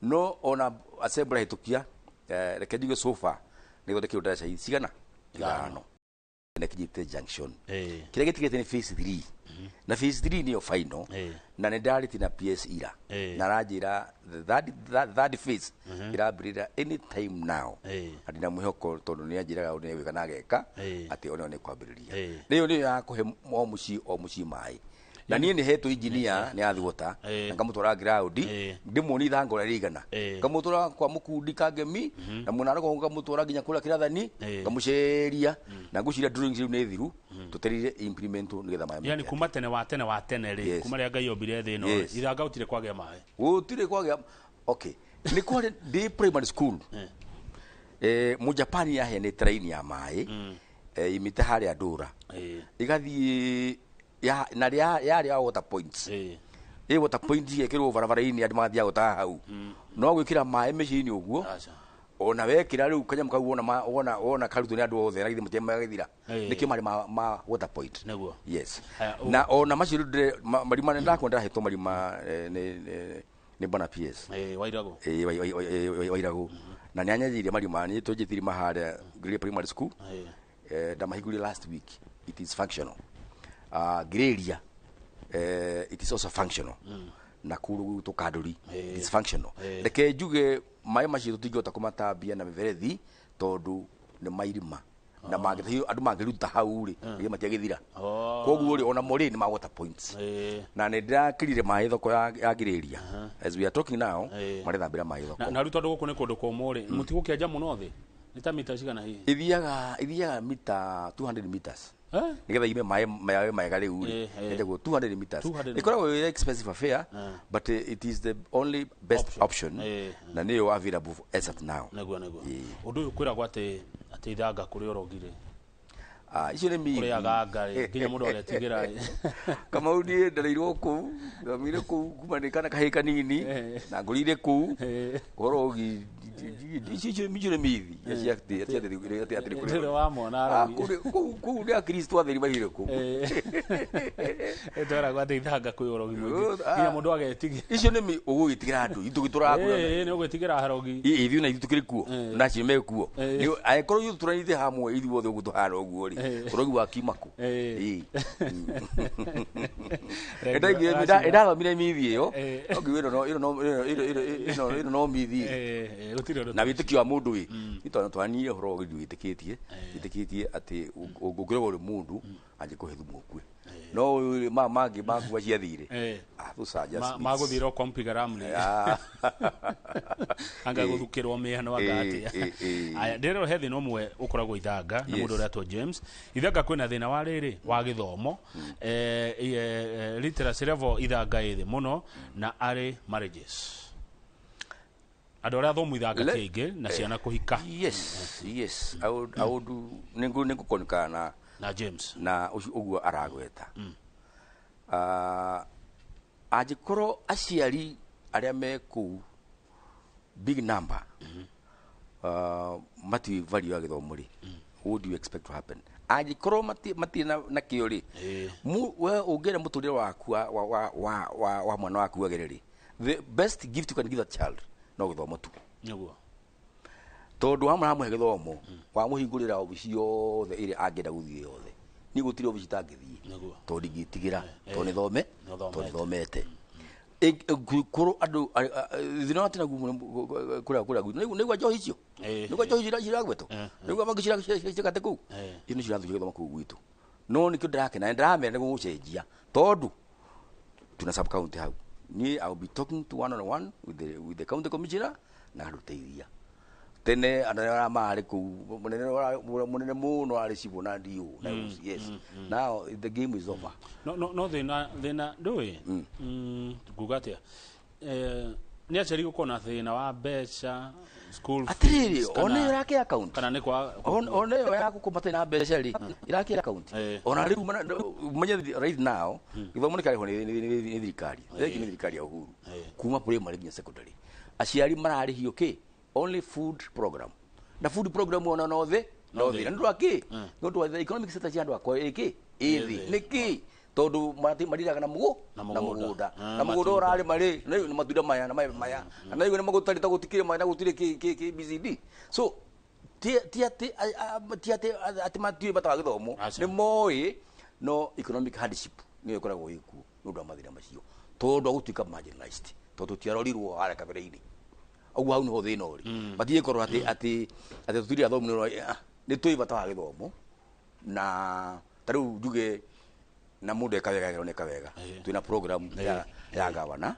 S2: No ona assembly hĩtũkia, reke njuge so far nĩ ithondekirwo ndaraca cigana ithano na kinyĩte junction. Kĩrĩa gĩtigĩte nĩ phase 3, na phase 3 nĩyo final. Na nĩ ndarĩtie na PS ira, na aranjĩra the third phase ĩrambĩrĩria any time now. Na ndĩna mwĩhoko tondũ nĩ anjĩraga ũndũ nĩegwĩka na ageka, atĩ ona nĩ kwambĩrĩria. Rĩu nĩyo ya kũhe o mũciĩ o mũciĩ maĩ, na niĩ nĩ hetwo engineer nĩ athi water, na ngamũtwara ground, ndĩmuonie ithanga ũrĩa rĩigana, ngamũtwara kwa mũkundi kangemi na mwena wa rũgongo, ngamũtwara nginya kũrĩa kĩrathani, ngamũceria, na ngwĩciria drawings rĩu nĩ thiru, tũtereire implement nĩgetha maĩ
S1: Yani
S2: meke.
S1: Kuma tene wa tene wa tene rĩ, kuma rĩrĩa Ngai ombire thĩ ĩno, ithanga gũtirĩ kwagĩa maĩ.
S2: Gũtirĩ kwagĩa. Okay, nĩ kwarĩ ndĩ primary school, Mũjapani yaheanĩte raini ya maĩ, imĩte harĩa ndũra, igathiĩ ya na rĩa yarĩ ya water points. Ĩ water point igekĩrwo barabara-inĩ, andũ magathiaga gũtaha hau, no gwĩkĩra maĩ mĩciĩ-inĩ ũguo,
S1: Aca.
S2: ona wekĩra rĩu kanyamũ kau, wona wona karutwo nĩ andũ othe na githĩ mũtia magĩthira. Nĩkĩo marĩ ma water point.
S1: Nĩguo.
S2: Yes.
S1: Haya,
S2: Na ona macio rĩu marima nĩ ndakwa ndĩrahetwo marima, nĩ bwana PS.
S1: Wairagũ.
S2: Wairagũ, na nĩ anyanjirie marima, nĩ twenjete irima harĩa Ngĩrĩria Primary School. Ndamahingũrire last week, it is functional. Ngĩrĩria, it is also functional, na kũrũ gwitũ Kandũri, it is functional. Reke njuge maĩ macio tũtingĩhota kũmatambia na mĩberethi tondũ nĩ mairima, na mangĩtahio andũ mangĩruta hau rĩ, rĩngĩ matiagĩthira. Koguo rĩ, ona mo rĩ, nĩ ma water points. Na nĩ ndĩrakĩrire maĩ thoko ya Ngĩrĩria. As we are talking now, marethambĩra maĩ thoko.
S1: Na rĩu tondũ gũkũ nĩ kũndũ kũmũ rĩ, mũtigũkĩenja mũno thĩ, nĩ ta mita cigana hihi?
S2: Ithiaga mita 200 meters, nigetha ime maĩ mega rĩu rĩ, yenjagwo 200 meters.
S1: 200.
S2: Ĩkoragwo ĩ expensive affair, but it is the only best
S1: Option.
S2: option, na nĩyo available as at now.
S1: Nĩguo. Ũndũ ũyũ kwĩragwo atĩ ithanga kũrĩ ũrogi rĩ?
S2: Ah, icio nĩ
S1: Kũrĩ
S2: mithi.
S1: aganga rĩ, nginya mũndũ agetigĩra rĩ.
S2: Kamau, niĩ ndereirwo kũu, thomire kũu kuma nĩ kana kahĩĩ kanini, na ngũrĩire kũu. Ũhoro ũgi icio nĩ mithi cia atĩ nĩ kũrĩ
S1: Ndĩrĩ wamona
S2: Ah,
S1: arogi.
S2: kũu nĩ akristo atheri maigire kũu.
S1: Twĩragwo atĩ ithanga kwĩ ũrogi mũingĩ,
S2: Oh, ah.
S1: nginya mũndũ agetigĩra.
S2: Icio nĩ ũgũgĩtigĩra andũ itũ gĩtũraga.
S1: Nĩ ũgwĩtigĩra arogi.
S2: Ithuĩ na ithuĩ tũkĩrĩ kuo, na acio me kuo. Angĩkorwo ithuĩ tũranĩte hamwe ithuothe ũguo tũhana ũguo rĩ, ũrogi wa kiuma kũ? Ndathomire mithi ĩyo, no ngiuga ĩno no mithi.
S1: Gũtirĩ ũndũ.
S2: Na wĩtĩkio wa mũndũ ĩ nĩ tondũ twanire ũhoro wa wĩtĩkĩtie wĩtĩkĩtie atĩ ũngĩrogwo nĩ mũndũ angĩkũhe thumu ũkue, no ũyũ rĩ, mangĩ makua ciathire. Ah, those are just myths.
S1: Magũthira ũkwampiga ramli. Anga gũthukĩrwo mĩhano anga atĩa. Aya, ndĩrero he thĩna ũmwe ũkoragwo ithanga na mũndũ ũretwo James. Ithanga kwĩna thĩna wa rĩrĩ wa gĩthomo, literacy level ithanga ĩ thĩ mũno, na arĩ marriages, andũ arĩa athomu ithanga ti aingĩ, na ciana kũhika.
S2: Yes, I would nĩngũkonikana na
S1: Na James.
S2: Na ũcio ũguo aragweta. Ah, angĩkorwo aciari arĩa me kũu, big number, matiũĩ value ya gĩthomo rĩ, what do you expect to happen angĩkorwo matirĩ na kĩo rĩ? We ũngĩenda mũtũrĩre waku wa mwana waku wagĩre rĩ, the best gift you can give that child no gĩthomo tu. Tondũ wamwe ramũhe gĩthomo, wamũhingũrĩra obici yothe ĩrĩa angĩenda gũthiĩ yothe. Niĩ gũtirĩ obici itangĩthiĩ, tondũ ndingĩtigĩra, tondũ nĩthome.
S1: Nĩũthomete.
S2: Tondũ nĩthomete. Korwo andũ thĩna wa tena kũrĩa gwitũ, nĩgua njohi icio, nĩgua njohi ciragwetwo, nĩgua bangi ciragate kũu. Icio nĩcio irathũkia gĩthomo kũu gwitũ. No nĩkĩo ndĩrakena, nĩndĩramera nĩ gũgũcenjia tondũ tuna sub county hau. Niĩ I will be talking to one on one with the county commissioner na andũteithia. Tene andũ arĩa marĩ kũu, mũnene mũno arĩ cibũ na DO na OCS. Now the game is over.
S1: No thĩna ndũĩ nguga atĩa, nĩ aciari gũkorwo na thĩna wa mbeca, school
S2: Atĩrĩrĩ,
S1: fees,
S2: ona ĩyo ĩrake account.
S1: Kana nĩ kwa
S2: Ona ĩyo ya gũkũ na mbeca rĩ, ĩrake account. Ona rĩu menye right now gĩthomo nĩ kĩarĩhwo nĩ thirikari, thengio nĩ thirikari ya Uhuru, kuma primary nginya secondary. Aciari mararĩhio kĩ? Only food program, na food program ona no thĩ. Na nĩ ũndũ wa kĩ? Nĩ ũndũ wa the economic status ya andũ akwa ĩkĩ ĩthĩ. Nĩ kĩ? Tondũ mariraga na mũgũ
S1: Na
S2: na
S1: mũgũnda.
S2: Mũgũnda
S1: Ah,
S2: na mũgũnda
S1: matunda.
S2: Ũrarĩma rĩ, na rĩu nĩ matunda maya na maya maya, na rĩu nĩ magũtarĩ ta gũtikĩrĩ maya na gũtirĩ kĩ kĩ kĩ BCD. So ti atĩ matiũĩ bata wa gĩthomo.
S1: Aca.
S2: Nĩ moĩ, no economic hardship nĩyo ĩkoragwo ĩkuo nĩ ũndũ wa mathĩna macio, tondũ wa gũtuĩka marginalized, tondũ tũtiarorirwo harĩa kabere-inĩ. Ũguo hau nĩho thĩna ũrĩ. Matigĩkorwo atĩ tũtirĩ athomu, nĩ tũĩ bata wa gĩthomo. Na ta rĩu njuge na mũndũ eka wega, eka eka wega. Twĩna program ya gavana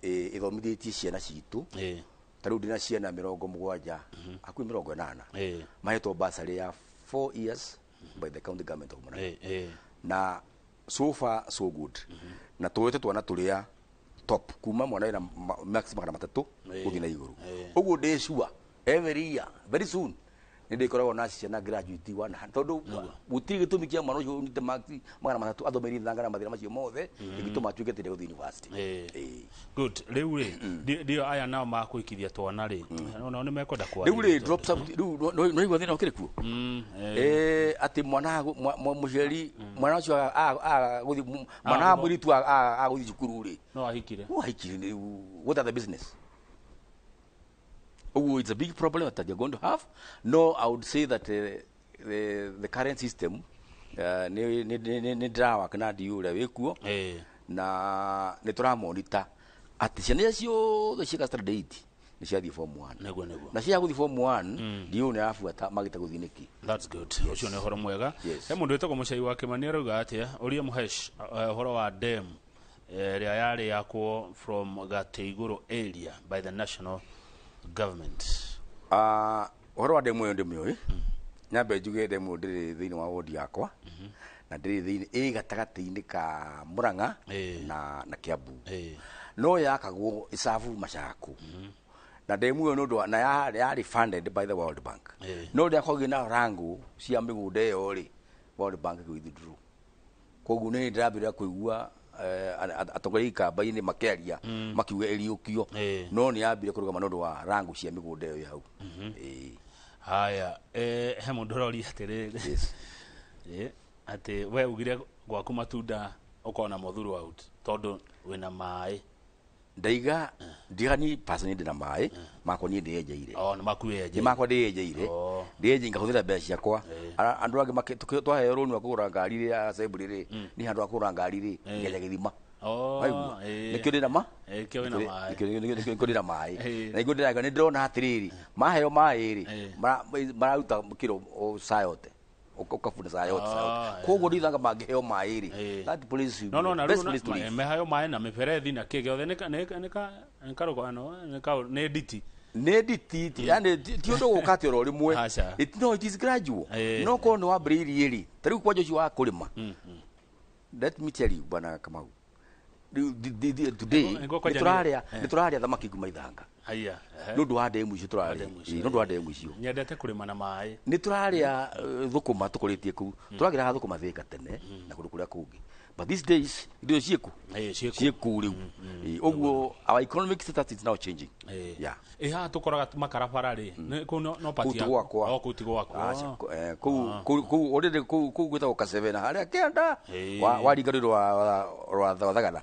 S2: ĩthomithĩtie ciana citũ. Ta rĩu ndĩna ciana 70, hakuhĩ 80, mahetwo bursary ya 4 years by the county government of Murang'a. Na so far so good, na tuwete twana turia top kuma mwana wĩna max 300 gũthiĩ na igũrũ. Ũguo ndĩ sure every year, very soon, nĩ ndĩkoragwo na ciana graduate one, tondũ gũtirĩ gĩtũmi kĩa mwana ũcio ũnyite max 300 athomeire ithanga na mathĩna macio mothe gĩgĩtũma atuĩke atĩ ndegũthiĩ university.
S1: Good. Rĩu rĩ, ndio aya nao makũikithia twana rĩ, nao nĩ mekwenda
S2: Rĩu rĩ
S1: kwarĩria.
S2: Drops out rĩu no igua thĩna ũkĩrĩ kuo. Atĩ mwana mũciari mwana ũcio agũthiĩ, mwana wa mũirĩtu agũthiĩ cukuru rĩ,
S1: No ahikire.
S2: Wahikire, what are the business? Oh, it's a big problem that you're going to have. No, I would say that the current system nĩ ndĩrawaka na ndiũ ũrĩa wĩkuo na nĩ tũramonita atĩ ciana iria ciothe ciĩka standard 8 nĩ ciathiĩ form 1.
S1: Nĩguo.
S2: Na cia gũthiĩ form 1, ndiũ nĩ arabuata magĩte gũthiĩ nĩkĩ.
S1: That's good. Ũcio nĩ ũhoro mwega.
S2: Yes.
S1: He mũndũ wĩtagwo Mũcai wa Kĩmani arauga atĩa, ũria Mũhesh ũhoro wa dam ĩrĩa yarĩ yakwo from Gatĩ Igũrũ area by the national government.
S2: Ah, ũhoro wa demu ĩyo ndĩmĩũĩ. Nyambe njuge demu ĩyo ndĩrĩ thĩinĩ wa wodi yakwa na ndĩrĩ thĩinĩ, ĩ gatagatĩ-inĩ ka Murang'a na Kiambu. No yakagwo ĩcabu Macaku na demu ĩyo nĩ ũndũ na yarĩ funded by the World Bank. No rĩrĩa kwagĩa na rango cia mĩgũnda ĩyo rĩ, World Bank ĩgĩ withdraw. Koguo nĩ ndĩrambĩrĩria kũigua atongoria ikamba-inĩ makĩaria makiuga ĩriũkio. No nĩ yambire kũrũgama nĩ ũndũ wa rango cia mĩgũnda ĩyo ĩ hau.
S1: Haya, he mũndũ ũroria atĩrĩrĩ, atĩ we ugire gwaku matunda ũkorwo namo throughout tondũ wĩna maĩ.
S2: Ndaiga ndiga ni person ndĩ na maĩ makwa niĩ ndĩyenjeire.
S1: O nĩ maku
S2: Nĩ
S1: wenje?
S2: makwa ndĩyenjeire. Ndĩyenje ngahũthĩra mbeca ciakwa. Andũ angĩ twaheo rũni rwa kũgũra ngari rĩ ya assembly rĩ, nĩ handũ ha kũgũra ngari rĩ, ngeja gĩthima. Waigua? Nĩkĩo ndĩna ma
S1: Nĩkĩo wĩna maĩ.
S2: Nĩkĩo ndĩna maĩ. Na nĩkĩo ndĩraga nĩ ndĩrona atĩrĩrĩ, maheo maĩ rĩ, mararuta kĩro o saa yote, ũkabuna saa yote, saa yote. Koguo ndithanga mangĩheo maĩ rĩ, that place will
S1: No
S2: be
S1: no
S2: the
S1: na
S2: best
S1: rĩu
S2: place to live.
S1: Mehayo maĩ na mĩberethi na kĩ gĩothe nĩ karũgano nĩ nditi.
S2: Nĩ nditi yani ti ũndũ gũka atĩ oro rĩmwe.
S1: Aca.
S2: No, it is gradual. No korwo nĩ wambĩrĩirie rĩ, ta rĩu kwanja ũcio wa kũrĩma, let me tell you, bwana Kamau, rĩu today
S1: Nĩguo kwanja
S2: nĩ tũrarĩa nĩ tũrarĩa thamaki kuma ithanga
S1: Haya.
S2: nĩ ũndũ wa ndemu icio tũrarĩa.
S1: Ndemu icio.
S2: Ĩĩ, nĩ ũndũ wa ndemu icio.
S1: Nyendete kũrĩma na maĩ.
S2: Nĩ tũrarĩa thũkũma tũkũrĩtie kũu, tũragĩra thũkũma Thĩka tene na kũndũ kũrĩa kũngĩ, but these days indo ciĩku.
S1: Ciĩkuo.
S2: Ciĩkũu rĩu. Ĩĩ, ũguo our economic status is now changing. Yeah.
S1: Ĩ haha tũkoraga makarabara rĩ, kũu no
S2: Kũu
S1: pati
S2: ti gwakwa.
S1: O kũu ti gwaku?
S2: Aca, kũu already kũu gwĩtagwo Kaseve na harĩa kĩanda waringa rũĩ rwa Thagana.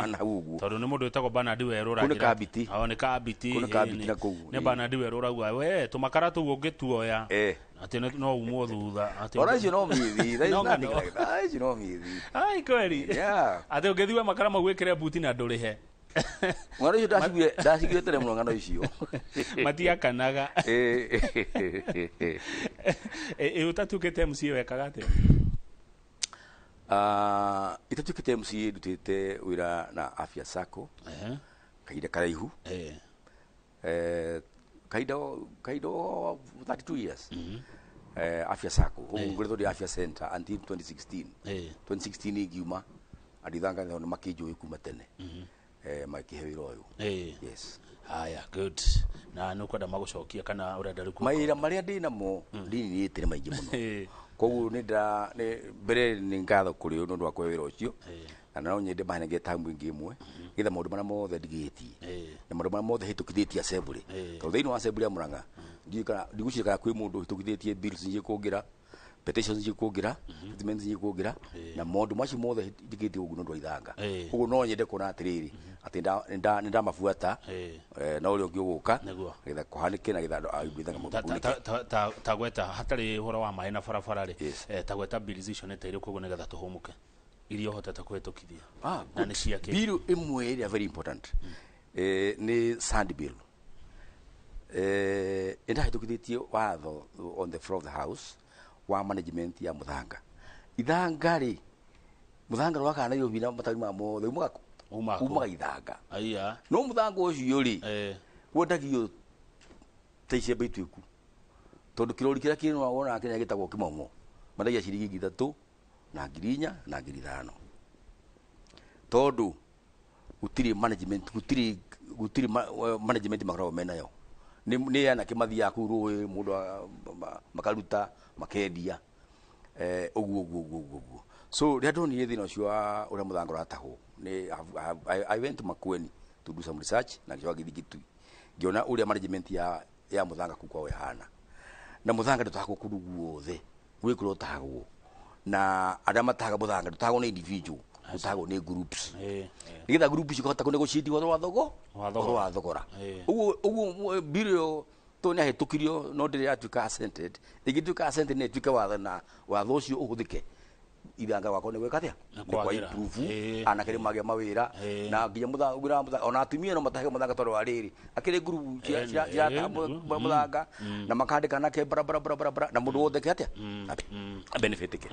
S2: Na hau ũguo.
S1: Tondũ nĩ mũndũ wĩtagwo Bernard Werũ.
S2: Kũu nĩ Kabiti.
S1: O nĩ Kabiti.
S2: Kũu nĩ Kabiti na kũu,
S1: Nĩ Bernard Werũ ũrauga we tũmakara tũu ũngĩtuoya atĩ no umwo thutha atĩ
S2: Ona icio no mithi. There is
S1: No
S2: nothing
S1: ng'ano.
S2: like that. Icio no mithi.
S1: Ai kweli? Atĩ ũngĩthiwe makara mau wĩkĩre buti na ndũrĩhe.
S2: Ng'ano icio ndaciguire tene mũno, ng'ano icio.
S1: Matiakanaga. Ĩ ũtatuĩkĩte MCA wekaga atĩa?
S2: Ah, itatuĩkĩte MCA ndutĩte wĩra na Afya Sacco kahinda karaihu. Kahinda kahinda 32 years. Afya Sacco ũguo ngũrĩtwo ndĩ Afya Center until 2016. 2016 ingiuma andũ Ithanga nĩ makĩnjũĩ kuma tene, makĩhe wĩra ũyũ. Yes.
S1: Haya, good. Na nĩ ũkwenda magũcokia kana ũrenda rĩu
S2: Mawĩra marĩa ndĩ namo ndinĩte nĩ maingĩ mũno. Koguo nĩ ndĩra nĩ mbere nĩ ngatho kũrĩ nĩ ũndũ wa kũhe wĩra ũcio, na no nyende mahenenge time ĩngĩ ĩmwe nĩgetha maũndũ marĩa mothe ndigĩtie na maũndũ marĩa mothe hĩtũkithĩtie assembly, tondũ thĩinĩ wa assembly ya Murang'a ndiũĩ kana ndigwĩciria kana kwĩ mũndũ ũhĩtũkithĩtie bills njĩkũngĩra, petitions njĩkũngĩra, statements njĩkũngĩra, na maũndũ macio mothe njĩkĩtie ũguo nĩ ũndũ wa Ithanga. Koguo no nyende kuona atĩrĩrĩ atĩ nĩ ndamabuata na ũrĩa ũngĩ ũgũka nĩgetha kũhanĩke na nĩgetha andũ a Ithanga magunĩke.
S1: Ta gweta hatarĩ ũhoro wa maĩ na barabara rĩ, ta gweta bills icio nĩ ta irĩkũ ũguo nĩgetha tũhũmũke, iria ũhotete kũhĩtũkithia na nĩ cia kĩ?
S2: Bill ĩmwe ĩrĩa very important nĩ sand bill. Ĩndahĩtũkithĩtie watho on the floor of the house wa management ya mũthanga. Ithanga rĩ, mũthanga rwakaga Nairobi na mataũni maya mothe umaga kũ?
S1: Umaga kũ?
S2: Umaga Ithanga.
S1: Aiya.
S2: No mũthanga ũcio rĩ, wendagio ta icembe ituĩku, tondũ kĩrori kĩrĩa kĩrĩ wonaga kĩrĩa gĩtagwo kĩmomo mendagia ciringi 3,000 na 4,000 na 5,000, tondũ gũtirĩ management, gũtirĩ management makoragwo menayo. Nĩ anake mathiaga kũu rũĩ mũndũ makaruta makendia, ũguo ũguo ũguo ũguo ũguo. So rĩrĩa ndonire thĩna ũcio wa ũrĩa mũthanga ũratahwo, nĩ I went to Makueni to do some research na ngĩcoka ngĩthiĩ Kitui ngĩona ũrĩa management ya mũthanga kũu kwao ĩhana. Na mũthanga ndũtahagwo kũndũ guothe, gwĩ kũrĩa ũtahagwo, na arĩa matahaga mũthanga ndũtahagwo nĩ individual, ũtahagwo nĩ groups, nĩgetha group icio ikahota kũnegotiate ũhoro wa thogo,
S1: Wa thogora.
S2: ũhoro wa thogora. Ũguo ũguo bill ĩyo to nĩ yahĩtũkirio no ndĩrĩ yatuĩka assented. Ĩngĩtuĩka assented nĩ ĩtuĩke watho na watho ũcio ũhũthĩke, Ithanga gwakwa nĩ gwĩka atĩa?
S1: Nĩ
S2: Nĩ kwa
S1: kwagĩra.
S2: improve, anake nĩ magĩa mawĩra, na nginya mũthanga wĩra wa mũthanga, ona atumia no matahe mũthanga, tondũ wa rĩrĩ akĩrĩ group cirataha mũthanga na makandĩka anake bara bara bara bara bara na mũndũ wothe ke atĩa benefit ke.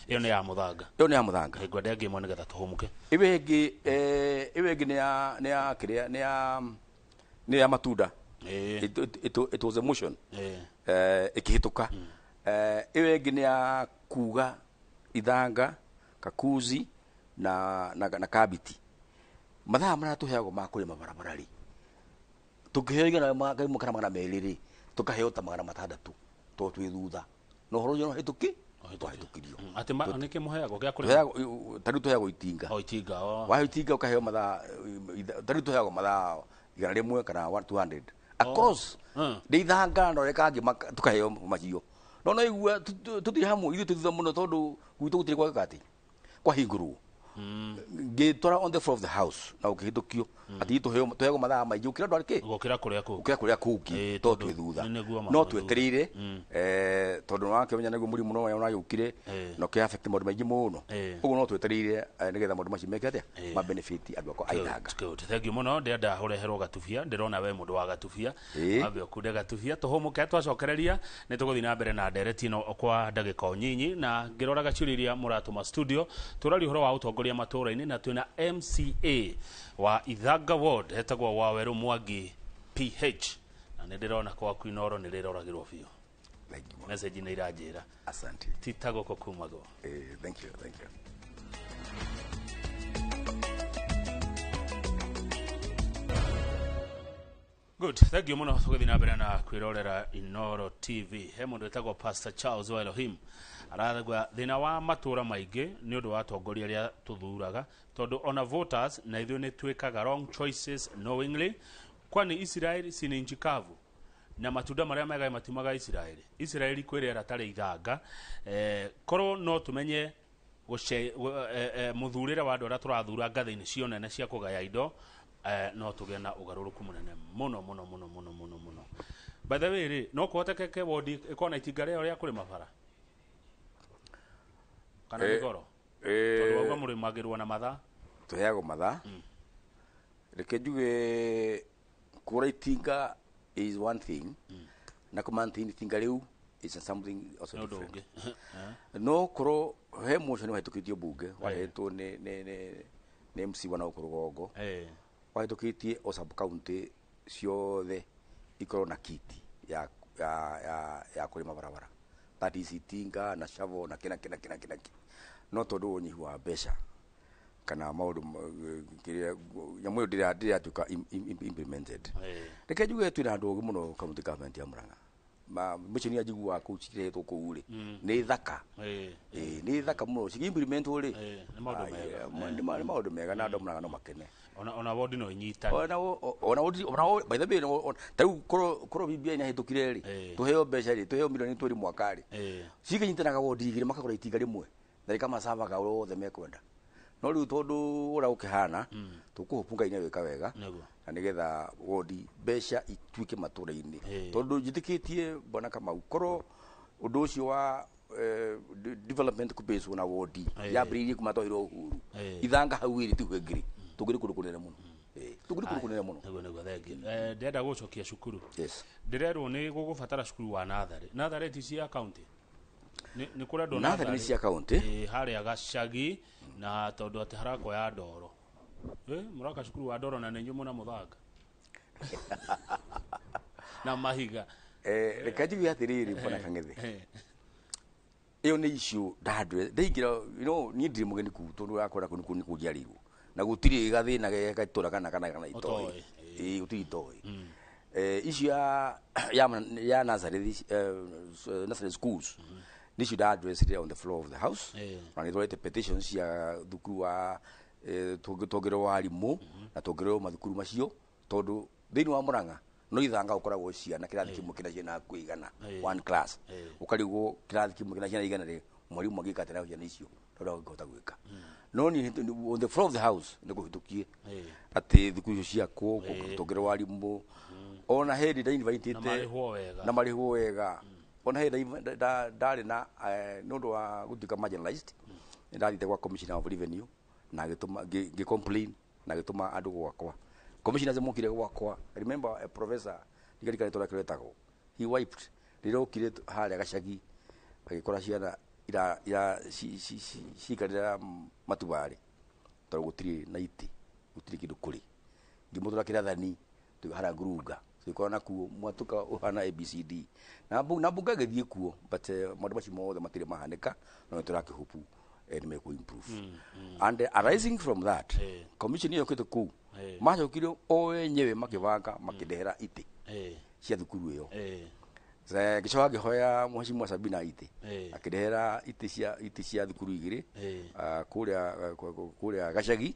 S1: Ĩyo nĩ ya mũthanga.
S2: Ĩyo nĩ ya mũthanga.
S1: Ngwenda ĩngĩ ĩmwe nĩgetha tũhũmũke.
S2: Ĩyo ĩngĩ, ĩyo ĩngĩ nĩ ya kĩrĩa, nĩ ya matunda. It was a motion, ĩkĩhĩtũka. Ĩyo ĩngĩ nĩ ya kuga Ithanga, Kakuzi na Kabiti, mathaa marĩa tũheagwo ma kũrĩma barabara rĩ, tũngĩheo 100 kana 200 rĩ, tũkaheo ta 600 tondũ twĩ thutha na ũhoro ũcio no hĩtũki twahĩtũkirio.
S1: Atĩ nĩkĩ mũheagwo gĩa kũrĩma?
S2: Tũheagwo, ta rĩu tũheagwo itinga.
S1: O itinga o.
S2: Waheo itinga ũkaheo mathaa, ta rĩu tũheagwo mathaa 100 kana 200 across nĩ Ithanga na ũrĩa kangĩ tũkaheo macio, no igua tũtirĩ hamwe, ithuĩ twĩ thutha mũno tondũ gwitũ gũtirĩ gweka atĩ kwahingũrwo. Ngĩtwara on the floor of the house na ũkĩhĩtũkio atĩ ithuĩ tũheagwo mathaa maingĩ gũkĩra andũ arĩkĩ
S1: gũkĩra kũrĩa kũngĩ.
S2: Gũkĩra kũrĩa kũngĩ, tondũ
S1: tondũ
S2: twĩ thutha.
S1: nĩ nĩguo
S2: No
S1: ma-
S2: twetereire, tondũ nĩwakĩmenya nĩguo mũrimũ no ũragĩũkire na ũkĩ affect maũndũ maingĩ mũno. Ũguo no twetereire, nĩgetha maũndũ macio meke atĩa, ma benefit andũ akwa a Ithanga.
S1: Good, good. Thank you mũno. Ndĩrenda ũreherwo gatubia, ndĩrona we mũndũ wa gatubia. Wambe ũkunde gatubia tũhũmũke, twacokereria nĩ tũgũthiĩ na mbere na ndereti ĩno kwa ndagĩka o nyinyi, na ngĩroraga ciũria iria mũratũma studio. Tũraria ũhoro wa ũtongoria matũũra-inĩ na twĩna MCA wa Ithanga Ward, etagwo Wawerũ Mwangi PH, na nĩ ndĩrona kwaku Inoro nĩ rĩroragĩrwo biũ.
S2: Thank you.
S1: Message nĩ iranjĩra
S2: Asante.
S1: ti ta gũkũ kumagwo.
S2: Thank you, thank you.
S1: Good, thank you muno. Tũgĩthiĩ na mbere na kwĩrorera Inoro TV. He mũndũ wĩtagwo Pastor Charles wa Elohim arathagua thĩna wa matũũra maingĩ nĩ ũndũ wa atongoria arĩa tũthuraga, tondũ ona voters na ithuĩ nĩ twĩkaga wrong choices knowingly, kwani Israel si ni nchi kavu na matunda marĩa mega matiumaga Israeli? Israeli kwĩ rĩera tarĩ Ithanga. Korwo no tũmenye mũthurĩre wa andũ arĩa tũrathura ngathĩ-inĩ cio nene cia kũgaya indo, no tũgĩe na ũgarũrũku mũnene mũno mũno mũno mũno mũno mũno. By the way rĩ, no kũhotekeke wondi ĩkorwo na itinga rĩao rĩa kũrĩma bara kana nĩ goro, tondũ wauga mũrĩmagĩrwo na mathaa?
S2: Tũheagwo mathaa. Reke njuge kũgũra itinga is one thing, na kũ maintain itinga rĩu is something also
S1: Nĩ ũndũ
S2: different.
S1: ũngĩ.
S2: No korwo he motion wahĩtũkĩtio bunge, warehetwo nĩ MC wa na gũkũ rũgongo, wahĩtũkĩtie o sub county ciothe. ikorwo na kiti ya ya ya, ya kũrĩma barabara, that is itinga na shovel na kĩna kĩna kĩna kĩna kĩna. No tondũ wa ũnyihu wa mbeca kana maũndũ kĩrĩa nyamũ ĩyo ndĩratuĩka implemented. Reke njuge twĩna andũ ogĩ mũno county government ya Murang'a. Ma mĩcini ya njiguaga kũu cirehetwo kũu rĩ, nĩ thaka. Ĩĩ, nĩ thaka mũno cikiimplementwo rĩ.
S1: Nĩ maũndũ mega.
S2: Nĩ maũndũ mega na andũ a Murang'a no makene.
S1: Ona wodi no inyitane.
S2: Ona by the way, ta rĩu korwo BBI nĩyahĩtũkire rĩ, tũheo mbeca rĩ, tũheo milioni 20 mwaka rĩ, cikĩnyitanaga wodi igĩrĩ makagũra itinga rĩmwe na rĩkamacavaga ũrĩa wothe mekwenda. No rĩu tondũ ũrĩa gũkĩhana, tũkũhopu Ngai nĩegwĩka wega na nĩgetha wodi mbeca ituĩke matũra-inĩ, tondũ njĩtĩkĩtie bwana Kamau, korwo ũndũ ũcio wa development kũbaswo na wodi yambĩrĩirie kuma twaheirwo uhuru, ithanga hau ĩrĩ tiguo ĩngĩrĩ tũngĩrĩ kũndũ kũnene mũno. Tũngĩrĩ kũndũ kũnene mũno.
S1: Nĩguo, thengiũ. Ndĩrenda gũcokia cukuru.
S2: Yes.
S1: Ndĩrerwo nĩ gũgũbatara cukuru wa natharĩ. Natharĩ ti cia county, nĩ kũrendwo.
S2: Natharĩ nĩ cia county.
S1: Harĩa Gacagi, na tondũ atĩ harakwo ya ndoro. Mũraka cukuru wa ndoro na nĩ inyuĩ mũna mũthanga na mahiga.
S2: Reke njuge atĩrĩrĩ, bwana Kang'ethe, ĩyo nĩ issue ndandwe ndaingĩra. Niĩ ndirĩ mũgeni kuu tondũ yakora kũu nĩkuo njiarĩirwo na gũtirĩ gathĩna ge gatũra kana itoĩ.
S1: Ũtoĩ.
S2: Ĩĩ, gũtirĩ itoĩ. Issue ya Nazareth, nursery schools nĩcio nda addressed on the floor of the house, na nĩ twarĩte petitions cia thukuru wa tuongererwo arimũ na tuongererwo mathukuru macio, tondũ thĩinĩ wa Murang'a no ithanga ũkoragwo ciana kĩrathi kĩmwe kĩna ciana hakuhĩ 100, one class. Ũkarigwo kĩrathi kĩmwe kĩna ciana 100 rĩ, mwarimũ angĩka atĩa na ciana icio? Tondũ angĩhota gwĩka no niĩ on the floor of the house nĩ kũhĩtũkie atĩ thukuru icio ciakwo, tuongererwo arimũ, ona hĩndĩ ndainvitĩte
S1: Na marĩhwo wega.
S2: Na marĩhwo wega. Ona hĩndĩ ndarĩ na nĩ ũndũ wa gũtuĩka marginalized, nĩ ndathiĩte gwa Commissioner of Revenue na agĩtũma ngĩ complain na agĩtũma andũ gwakwa. Commissioners mokire gwakwa. I remember a professor, ndikarikana rĩtwa rĩake rĩtagwo, he wiped rĩrĩa okire harĩa Gacagi agĩkora ciana ira cikarĩra matubarĩ tondũ gũtirĩ na itĩ, gũtirĩ kĩndũ kũrĩ. Ngĩmũtwara kĩrathani harĩa ngurunga, tũgĩkora nakuo mwatũka ũhana ABCD na mbunge agĩthiĩ kuo, but maũndũ macio mothe matirĩ mahanĩka, no nĩ tũrakĩhopu nĩ mekũ improve. And arising from that, commission ĩyo yũkĩte kũu, macokire o enyewe makĩbanga makĩndehera itĩ cia thukuru ĩyo. Ngĩcoka ngĩhoya Mheshimiwa Sabina itĩ, akĩndehera itĩ cia thukuru igĩrĩ, kũrĩa Gacagi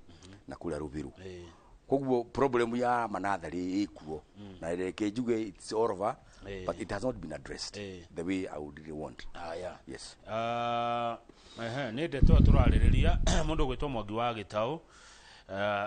S2: na kũrĩa Rũbĩrũ. Koguo problem ya manatharĩ ĩkuo na reke njuge it's all over, but it has not been addressed the way I would really want.
S1: Aya.
S2: Yes.
S1: Ah, ehe, nĩ ndeto ĩyo tũrarĩrĩria. Mũndũ ũgwĩtwo Mwangi wa Gĩtaũ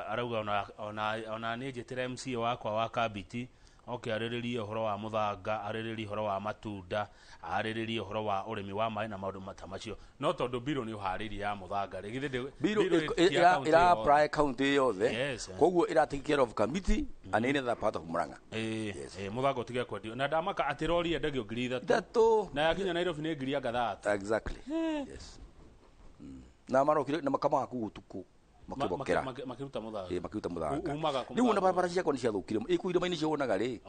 S1: arauga ona niĩ njĩtĩre MCA wakwa wa Kabiti oke arĩrĩrie ũhoro wa mũthanga, arĩrĩrie ũhoro wa matunda, arĩrĩrie ũhoro wa ũrĩmi wa maĩ na maũndũ ta macio. No tondũ mbirũ nĩ ũharĩirie ya mũthanga rĩ, githĩ
S2: Biro
S1: mbirũ ti ya county
S2: ira
S1: yothe?
S2: apply county yothe.
S1: Yes.
S2: Koguo ira take care of Kamiti and any other part of Murang'a.
S1: Ĩĩ, ĩĩ, mũthanga ũtige kwendio na ndamaka atĩ rori endagio 3,000.
S2: 3.
S1: Na yakinya Nairobi nĩ ngiri anga 30.
S2: Exactly, yes. Na marokire na makamaga kuu ũtukũ makĩbokera.
S1: Makĩruta mũthanga.
S2: Ĩ, makĩruta mũthanga.
S1: Umaga kũ
S2: Rĩu ona
S1: mũthanga?
S2: barabara ciakwa nĩ ciathũkire ĩ kũu irĩma-inĩ cio wonaga rĩ,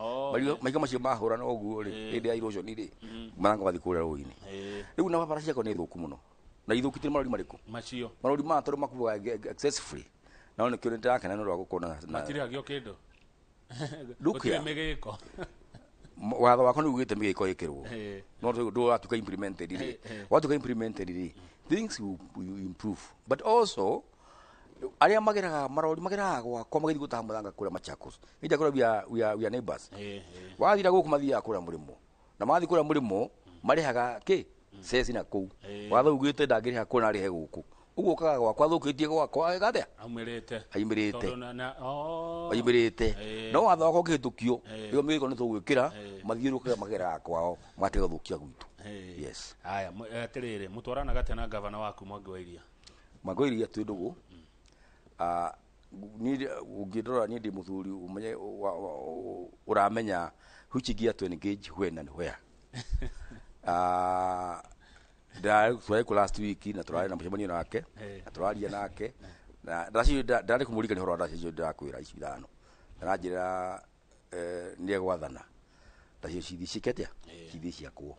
S2: mahiga macio mahũra na ũguo rĩ, hĩndĩ ya erosion rĩ, mũthanga wathiĩ kũrĩa rũĩ-inĩ. Rĩu na barabara ciakwa nĩ thũku mũno na ithũkĩtie nĩ marori marĩkũ?
S1: Macio.
S2: Marori maya tondũ makuaga excessively, no nĩkĩo nĩ ndĩrakena nĩ ũndũ wa gũkorwo na
S1: Matirĩhagio kĩndũ.
S2: Look
S1: Gũtirĩ
S2: here.
S1: mĩgĩko.
S2: Watho wakwa nĩ ugĩte mĩgĩko ĩkĩrwo, no ndũratuĩka implemented rĩ. Watuĩka implemented rĩ, things will improve, but also arĩa mageraga marori mageraga gwakwa magĩthiĩ gũtaha mũthanga kũrĩa Machakos nĩnjakora we are neighbors. Wathira gũkũ mathiaga kũrĩa mũrĩmo, na mathiĩ kũrĩa mũrĩmo marĩhaga kĩ ceci na kũu. Watho ugĩte ndangĩrĩha kũu na arĩhe gũkũ, ũguo ũkaga gwakwa thũkĩtie gwakwa ĩgathĩa.
S1: Aumĩrĩte.
S2: Aumĩrĩte.
S1: Tondũ na oh.
S2: Aumĩrĩte. No watho wakwa ũkĩhĩtũkio, ĩyo mĩgĩko nĩ tũgwĩkĩra mathiũrũrũkaga mageraga kwao matige gũthũkia gwitũ. Yes.
S1: Haya, atĩrĩrĩ, mũtwaranaga atĩa na gavana waku Mwangi wa Iria?
S2: Mwangi wa Iria twĩ ndũgũ. Niĩ ũngĩndora niĩ ndĩ mũthuri ũmenye ũramenya which gear to engage when and where. Twarĩ kũ last week na tũrarĩ na mũcemanio nake na tũraria nake na ndacio ndarĩ kũmũririkania ũhoro wa ndacio icio ndĩrakwĩra icio ithano, aranjĩra nĩ egwathana. Tacio cithi ciĩke atĩa, cithi ciakwo.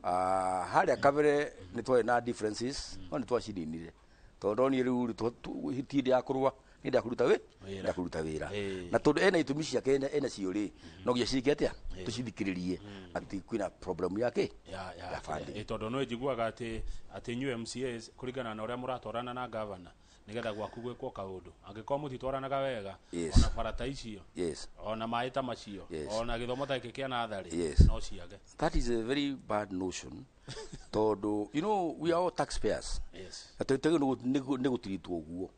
S2: Ah, harĩa kabere nĩ twarĩ na differences, no nĩ twacininire tondũ ndonire rĩu rĩ, ti hĩndĩ ya kũrũa, nĩ hĩndĩ ya kũruta wĩ
S1: Wĩra.
S2: ya kũruta wĩra. Na tondũ ena itũmi ciake ena cio rĩ, no nginya ciĩke atĩa, tũcithikĩrĩrie atĩ kwĩna problem yake
S1: ya
S2: ya funding.
S1: Tondũ no njiguaga atĩ inyuĩ MCAs kũringana na ũrĩa mũratwarana na gavana nigetha gwaku gwĩkwo kaũndũ, angĩkorwo mũtitwaranaga wega, ona bara ta icio, ona maĩ ta macio, ona gĩthomo ta gĩkĩ kĩa natharĩ, no ciage.
S2: That is a very bad notion tondũ you know we are all taxpayers. Na tũtagĩrĩirwo nĩ gũtiritwo ũguo,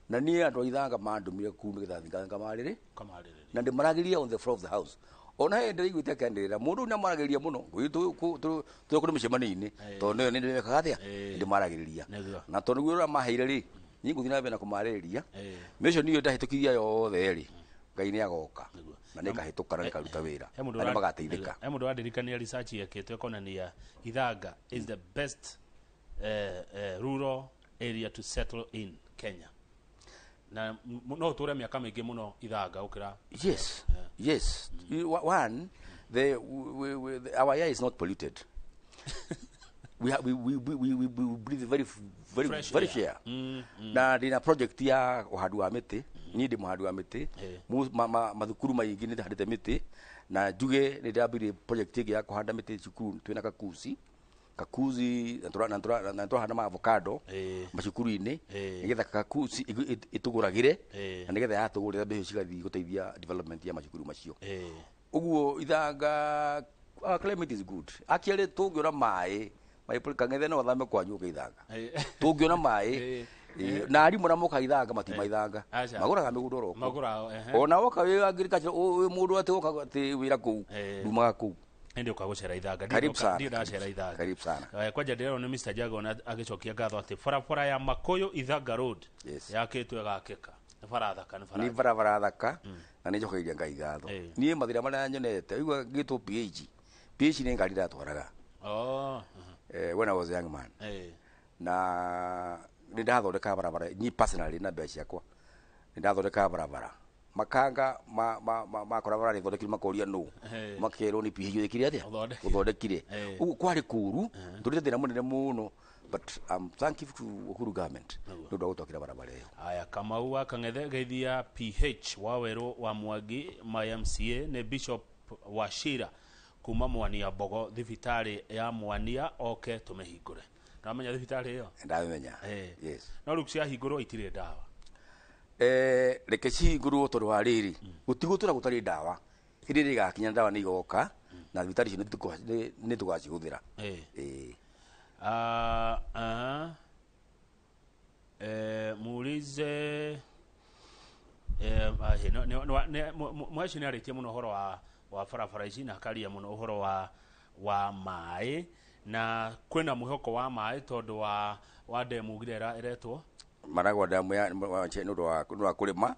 S2: na niĩ andũ a Ithanga mandũmire kuu nĩgetha thiĩ ngamarĩrĩ
S1: kamarĩrĩria
S2: na ndĩmaragĩria on the floor of the house. Ona he ndĩraiguĩte akĩanĩrĩra mũndũ ũyũ nĩamaragĩrĩria mũno tũrĩ kũrĩ mĩcemanio-inĩ, tondũ nĩyo nĩndĩrekaga atĩa, ndĩmaragĩrĩria. Na tondũ nĩguo ũrĩa maheire rĩ, niĩ ngũthiĩ na mbere na kũmarĩrĩria. Mĩcio niyo ndahĩtũkithia yothe rĩ, Ngai nĩ agoka na nĩ ĩkahĩtũka na nĩkaruta wĩra
S1: He mũndũ
S2: na nĩ magateithĩka.
S1: He mũndũ wandirikania research yekĩtwo ĩkonania Ithanga is the best rural area to settle in Kenya, na no ũtũre mĩaka mĩingĩ mũno Ithanga gũkĩra.
S2: Yes. One, our air is not polluted. We, ha, we breathe very, very
S1: fresh
S2: very
S1: air.
S2: Air. Na ndina project ya ũhandi wa mĩtĩ, niĩ ndĩ mũhandi wa mĩtĩ. Mathukuru maingĩ nĩ handĩte mĩtĩ, na njuge nĩ ndambire project ĩngĩ ya kũhanda mĩtĩ cukuru twĩna Kakuzi Kakuzi, na tũrahanda ma avocado macukuru-inĩ, nĩgetha Kakuzi ĩtũgũragĩre, na nĩgetha yatũgũrĩra mbeca cigathiĩ gũteithia development ya macukuru macio. Ũguo Ithanga, our climate is good actually. Tũngĩona maĩ maĩ, Kang'ethe no athame kwanyu ũke Ithanga. Tũngĩona maĩ, na arimũ na moka Ithanga matima Ithanga.
S1: Aca.
S2: Magũraga mĩgũnda oro kũu.
S1: Magũraga, ehe.
S2: Ona woka wĩ agriculture, wĩ mũndũ atĩ woka atĩ wĩra kũu, ndumaga kũu.
S1: Nĩ ũka gũcera Ithanga.
S2: Karibu sana.
S1: Ndirĩ ndacera Ithanga.
S2: Karibu sana.
S1: Kwanja ndĩrerwo nĩ Mr. Jagon agĩcokia ngatho atĩ barabara ya Makuyu Ithanga Road yakĩtwo ĩgakĩka, nĩ bara thaka, nĩ bara
S2: Nĩ barabara thaka na nĩ njokagĩria Ngai ngatho. Niĩ mathĩna marĩa nyonete, igua ngĩtwo PH, PH nĩ ngari ndatwaraga
S1: Oh,
S2: when I was a young man, na nĩ ndathondekaga barabara niĩ personally na mbeca ciakwa, nĩ ndathondekaga barabara makanga makora barabara ĩthondekire, makoria nũ, makerwo nĩ PH wĩkire atĩa.
S1: Ũthondekire.
S2: Ũthondekire. Ũguo kwarĩ kũru, tũrĩte thĩna mũnene mũno, but I'm thankful to Uhuru government nĩ ũndũ wa gũtwakĩra barabara ĩyo.
S1: Aya, Kamau wa Kang'ethe, geithia PH wa Werũ wa Mwangi, my MCA nĩ Bishop wa Shira kuma Mwania Mbogo, thibitarĩ ya Mwania oke tũmĩhingũre. Ndamenya thibitarĩ ĩyo.
S2: Ndamenya. Yes.
S1: No rĩu ciahingũrwo itirĩ ndawa.
S2: Reke cihingũrwo tondũ wa rĩrĩ, gũtigũtũra gũtarĩ ndawa, hĩndĩ ĩrĩa ĩgakinya ndawa nĩ igoka na thibitarĩ icio nĩ tũgacihũthĩra.
S1: Ah, aha. Muulize mwaci nĩ arĩtie mũno ũhoro wa barabara ici na akaria mũno ũhoro wa maĩ, na kwĩna mwĩhoko wa maĩ tondũ wa ndemu ugire ĩretwo
S2: Maragwa damu ya nĩ ũndũ wa kũrĩma,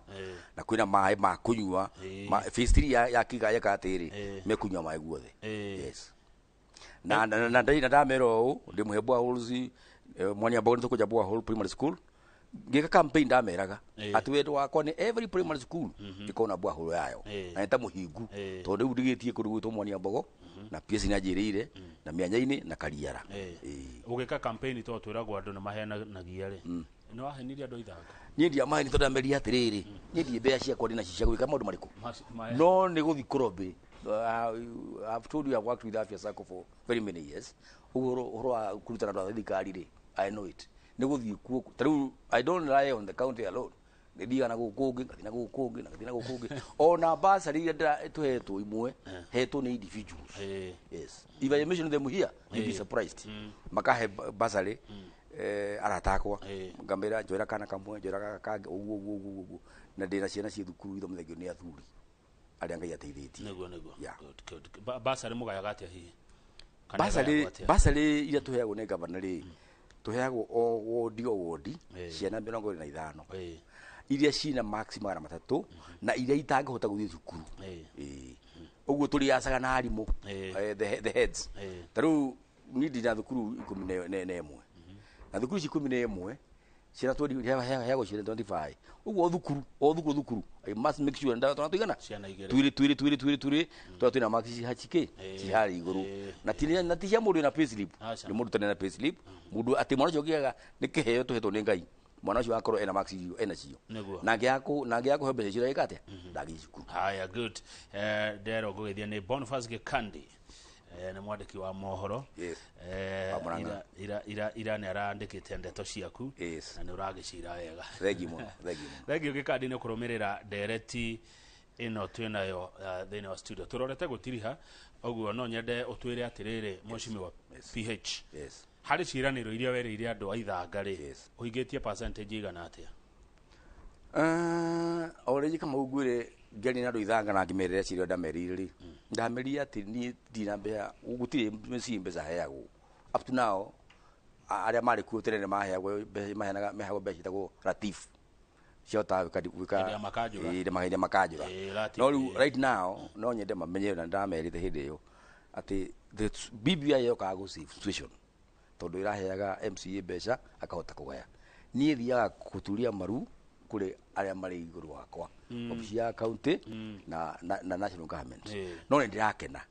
S2: na kwĩna maĩ ma kũnyua. Phase 3 ya kiga ya atĩrĩ, mekũnyua maĩ guothe. Yes, na ndamera ũũ, ndĩmũhe boreholes, Mwania Mbogo nĩ tũkũnja borehole primary school. Ngĩka campaign ndameraga atĩ wendo wakwa nĩ every primary school ĩkorwo na borehole yayo, na nĩ ta mũhingu, tondũ rĩu ndigĩtie kũndũ gwĩtwo Mwania Mbogo na PS nĩ anjĩrĩire na mĩanya-inĩ na Kariara.
S1: Ũgĩka campaign tondũ twĩragwo andũ nĩ mahenanagia rĩ, nĩ wahenirie andũ a Ithanga?
S2: Niĩ ndiamaheni tondũ ndameria atĩrĩrĩ, niĩ ndirĩ mbeca ciakwa ndĩnacio cia gwĩka maũndũ marĩkũ, no nĩ gũthiĩ kũrobĩ. I've told you I've worked with Afya Sacco for very many years. Ũguo ũhoro wa kũrutana andũ a thirikari rĩ, I know it. Nĩ gũthiĩ kuo ta rĩu, I don't rely on the county alone, nĩ thiaga na gũkũ kũngĩ, ngathiĩ na gũkũ kũngĩ, na ngathiĩ na gũkũ kũngĩ. Ona basarĩ iria tũhetwo, imwe hetwo nĩ individuals. Yes, if I mention them here, you'll be surprised. Makahe basarĩ arata akwa, ngamĩra njoera kana kamwe, njoera gaka kangĩ, ũguo ũguo ũguo ũguo, na ndĩna ciana ciĩ thukuru ithomithagio nĩ athuri arĩa Ngai ateithĩtie.
S1: Nĩguo.
S2: Yeah.
S1: Good, good. Basarĩ mũgayaga atĩa hihi? Kana
S2: Basarĩ
S1: ĩgayagwo atĩa?
S2: Basarĩ iria tũheagwo nĩ gavana rĩ, tũheagwo o wondi o wondi ciana 25 iria cina max 300 na iria itangĩhota gũthiĩ cukuru. Ũguo tũrĩacaga na arimũ, the heads. Ta rĩu niĩ ndina thukuru 11, na thukuru ici 11 Ciana 20 heagwo ciana 25 ũguo thukuru, o thukuru thukuru I must make sure nda twana tũigana.
S1: Ciana igĩrĩ.
S2: Twĩrĩ twĩrĩ twĩrĩ twĩrĩ twĩrĩ twana twĩna marks cihachike ciharĩ igũrũ na ti na ti cia mũndũ wĩna payslip.
S1: Aca.
S2: Nĩ mũndũ ũtarĩ na payslip, mũndũ atĩ mwana ũcio ũngĩaga nĩ kĩheo tũhetwo nĩ Ngai, mwana ũcio akorwo ena marks icio ena cio.
S1: Nĩguo.
S2: Na angĩaga kũheo mbeca icio ndagĩka atĩa, ndagĩthiĩ cukuru.
S1: Haya, good. Ndero ngũgeithia nĩ Boniface Gĩkandi, nĩ mwandĩki wa mohoro.
S2: Yes. Wa Murang'a.
S1: Ira nĩ arandĩkĩte ndeto ciaku
S2: Yes.
S1: na nĩ ũragĩcira wega.
S2: Thengi mũno, thengi mũno.
S1: Thengiũ Gĩkandi nĩ kũrũmĩrĩra ndereti ĩno twĩnayo thĩinĩ wa studio. Tũrorete gũtiriha ũguo, no nyende ũtwĩre atĩrĩrĩ, mheshimiwa PH,
S2: Yes.
S1: harĩ ciĩranĩro iria werĩire andũ a Ithanga rĩ,
S2: Yes.
S1: ũhingĩtie percentage igana atĩa?
S2: O rĩngĩ kama ngwĩre, ngĩaria na andũ Ithanga na ngĩmerĩra ciĩrĩa ndamerĩire rĩ, ndamerire atĩ niĩ ndirĩ na mbeca, gũtirĩ mĩciĩ mbeca heagwo. Up to now arĩa marĩ kuo tene nĩ maheagwo mbeca, maheanaga, meheagwo mbeca ciĩtagwo Latif, ciahotaga gwĩka gwĩka
S1: Hĩndĩ ya makanjũra.
S2: Ĩĩ, hĩndĩ ya makanjũra.
S1: Ĩĩ, Latif,
S2: No rĩu
S1: ĩĩ.
S2: right now no nyende mamenye, na ndamerĩte hĩndĩ ĩyo atĩ the BBI yokaga gũ save situation tondũ ĩraheaga MCA mbeca akahota kũgaya. Niĩ thiaga gũturia maru kũrĩ arĩa marĩ igũrũ wakwa, obici ya county na national government. No nĩ ndĩrakena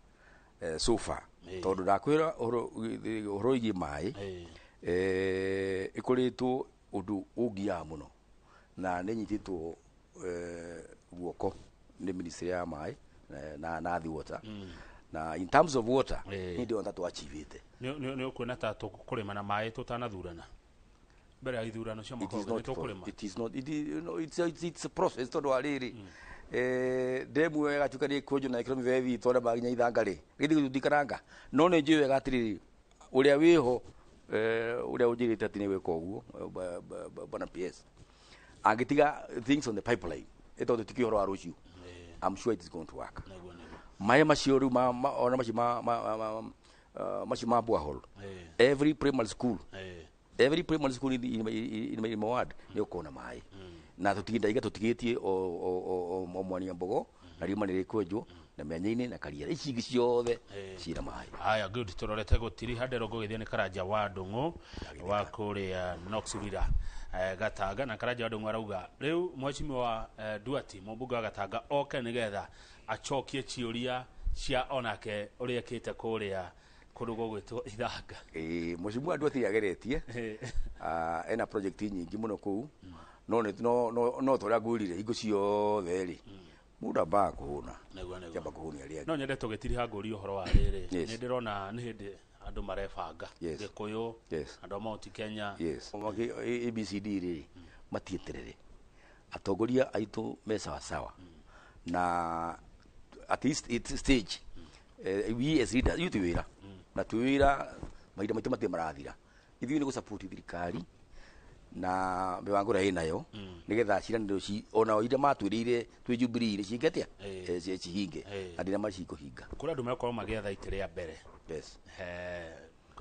S2: so far tondũ ndakwĩra ũhoro ũhoro wĩgiĩ maĩ, ĩkoretwo ũndũ ũngiaga mũno na nĩ nyitĩtwo guoko nĩ ministry ya maĩ na Athi Water, na in terms of water nĩ ndĩrona ta twachivĩte.
S1: Nĩ ũkuona ta tũkũrĩma na maĩ tũtanathurana, mbere ya ithurano cia
S2: It
S1: mwaka
S2: is
S1: ũngĩ nĩ
S2: not
S1: tũkũrĩma?
S2: It is not, it is, you know, it's a process tondũ wa rĩrĩ, ndemu ĩyo ĩgatuĩka nĩ ĩkwenjwo na ĩkĩrwo mĩberethi ĩtware maĩ nginya Ithanga rĩ, gĩthiĩ gũtikaranga. No nĩ njũĩ wega atĩrĩrĩ, ũrĩa wĩho, ũrĩa ũnjĩrĩte atĩ nĩ gwĩka ũguo, bwana PS angĩtiga things on the pipeline, ĩtondũ tikĩ ũhoro wa rũciũ, I'm sure it is going to work.
S1: Nĩguo.
S2: Maĩ macio rĩu ona macio macio ma borehole, every primary school, every primary school in my ward nĩ ũkuona maĩ, na tũtigindaiga tũtigĩtie o Mwania Mbogo na riuma nĩ rĩkwenjwo na mĩanya-inĩ na Karia, ici ingĩ ciothe ciĩna maĩ.
S1: Haya, good. Tũrorete gũtiriha, ndero ngũgĩthia nĩ Karanja wa Ndũng'ũ wa kũrĩa Knoxville, Gatanga, na Karanja wa Ndũng'ũ arauga rĩu mheshimiwa Duati, mũmbunge wa Gatanga, oke nĩgetha acokie ciũria cia onake ũrĩa ekĩte kũrĩa kũndũ gũgwĩtwo Ithanga.
S2: Ĩĩ, mheshimiwa Nduati ageretie. Ena project nyingĩ mũno kũu, no no ta ũrĩa ngwĩrire hingo ciothe rĩ, mũndũ ambaga kũhũna.
S1: Nĩguo.
S2: Kĩamba kũhũnia arĩa angĩ.
S1: No nyende tũgĩtiriha ngũri ũhoro wa rĩrĩ.
S2: Yes.
S1: Nĩ ndĩrona nĩ hĩndĩ andũ marebanga, Gĩkũyũ, andũ a Mount Kenya.
S2: Yes. ABCD rĩ, matieterere atongoria aitũ me sawasawa na at least it's stage, we as leaders ithuĩ twĩ wĩra na twĩ wĩra, mahinda maitũ matirĩ marathira. Ithuĩ nĩ gũsupport thirikari na mĩbango ĩrĩa ĩnayo nĩgetha ciranĩro ona iria matwĩrĩire twĩ Jubilee rĩ ciĩke atĩa? Cihinge. Na ndĩna macikũhinga.
S1: Kũrĩ andũ megũkorwo magĩetha itĩ rĩa mbere.
S2: Yes.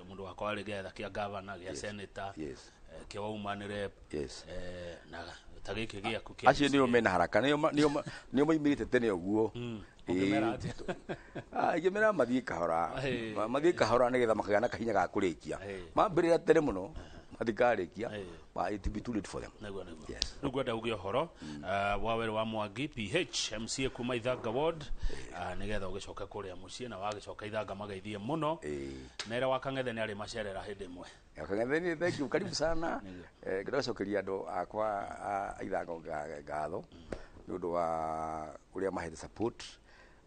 S1: Mũndũ wakwa arĩ gĩetha kĩa gavana, gĩa senator,
S2: Yes.
S1: Kĩa woman rep,
S2: Yes.
S1: na ta gĩkĩ gĩaku kĩa
S2: Acio nĩo
S1: MCA.
S2: mena haraka, nĩo maimĩrĩte tene ũguo.
S1: Ũngĩmera atĩa?
S2: Ingĩmera mathiĩ kahora. Mathiĩ kahora nĩgetha makagĩa na kahinya ga kũrĩkia. Mambĩrĩra tene mũno matikarĩkia. But it will be too late for them.
S1: Nĩguo.
S2: Yes.
S1: Rĩu ngwenda uge ũhoro wa werũ wa Mwangi PH, MCA kuma Ithanga ward, nĩgetha ũgĩcoke kũrĩa mũciĩ na wagĩcoka Ithanga mageithie mũno. Mere wa Kang'ethe nĩ arĩ macerera hĩndĩ ĩmwe.
S2: Kang'ethe, thank you, karibu sana. Ngĩenda andũ akwa a Ithango ngatho nĩ ũndũ wa ũrĩa mahete support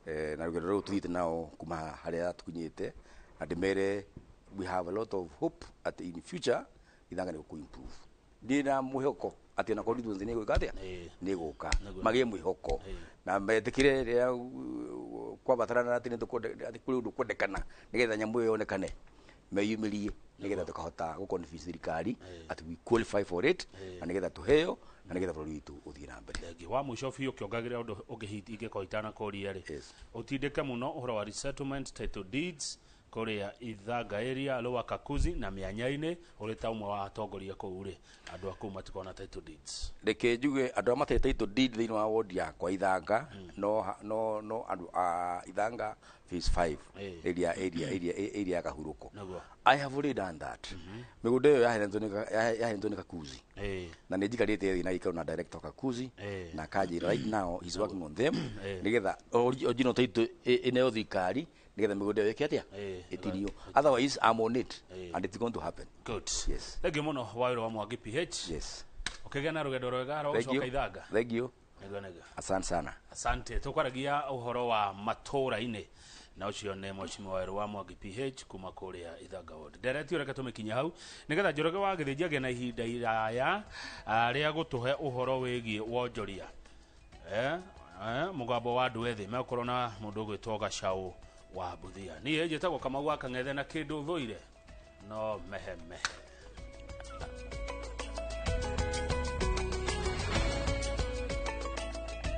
S2: na rũgendo rũrũ tũthiĩte nao kuma harĩa tũkinyĩte, na ndĩmere we have a lot of hope at in future Ithanga nĩ gũkũ improve. Ndĩ na mwĩhoko atĩ ona constituency nĩ ĩgwĩka atĩa, nĩ ĩgũka. Magĩe mwĩhoko na metĩkĩre rĩrĩa kwabatarana atĩ atĩ kũrĩ ũndũ kwendekana nĩgetha nyamũ ĩyo yonekane, meyumĩrie nĩgetha tũkahota gũ convince thirikari atĩ we qualify for it, na nĩgetha tũheo na nĩgetha bũrũri witũ ũthiĩ na mbere.
S1: Thengi wa mũico biũ, kĩongagĩrĩra ũndũ ũngĩ ingĩkorwo itanakũria rĩ,
S2: Yes.
S1: ũtindĩke mũno ũhoro wa resettlement, title deeds Kũrĩa Ithanga area, Lower Kakuzi na mĩanya-inĩ, ũrĩ ta ũmwe wa atongoria kũu rĩ, andũ a kũu matikoragwo na title deeds?
S2: Reke njuge andũ arĩa matarĩ title deed thĩinĩ wa ward yakwa Ithanga, no andũ a Ithanga phase 5, area ya Kahurũko. I have already done that. Mĩgũnda ĩyo yaheanĩtwo nĩ Kakuzi, na nĩ njikarĩte thĩ na gĩikaro na director Kakuzi, na akanjĩra right now he's working on them, nĩgetha original title ĩneo thirikari, nĩgetha mĩgũnda ĩyo ĩke atĩa? Ĩtinio. Otherwise I'm on it and it's going to happen.
S1: Good.
S2: Yes.
S1: Thank you mũno, Wawerũ wa Mwangi PH.
S2: Yes.
S1: Ũkĩgĩa na rũgendo rwega rwa
S2: Thank you.
S1: gũcoka Ithanga.
S2: Thank you.
S1: Nĩguo.
S2: Asante sana.
S1: Asante. Tũkwaragia ũhoro wa matũra-inĩ, na ũcio nĩ Mheshimiwa Wawerũ wa Mwangi PH kuma kũrĩa Ithanga ward. Ndereti reke tũmĩkinya hau, nĩgetha Njoroge wa Gĩthĩnji agĩe na ihinda iraya rĩa gũtũhe ũhoro wĩgiĩ wonjoria, mũgambo wa andũ ethĩ megũkorwo na mũndũ ũgwĩtwo Gacau wa Mbuthia. Niĩ njĩtagwo Kamau wa Kang'ethe, na kĩndũ thũire no mehemehe.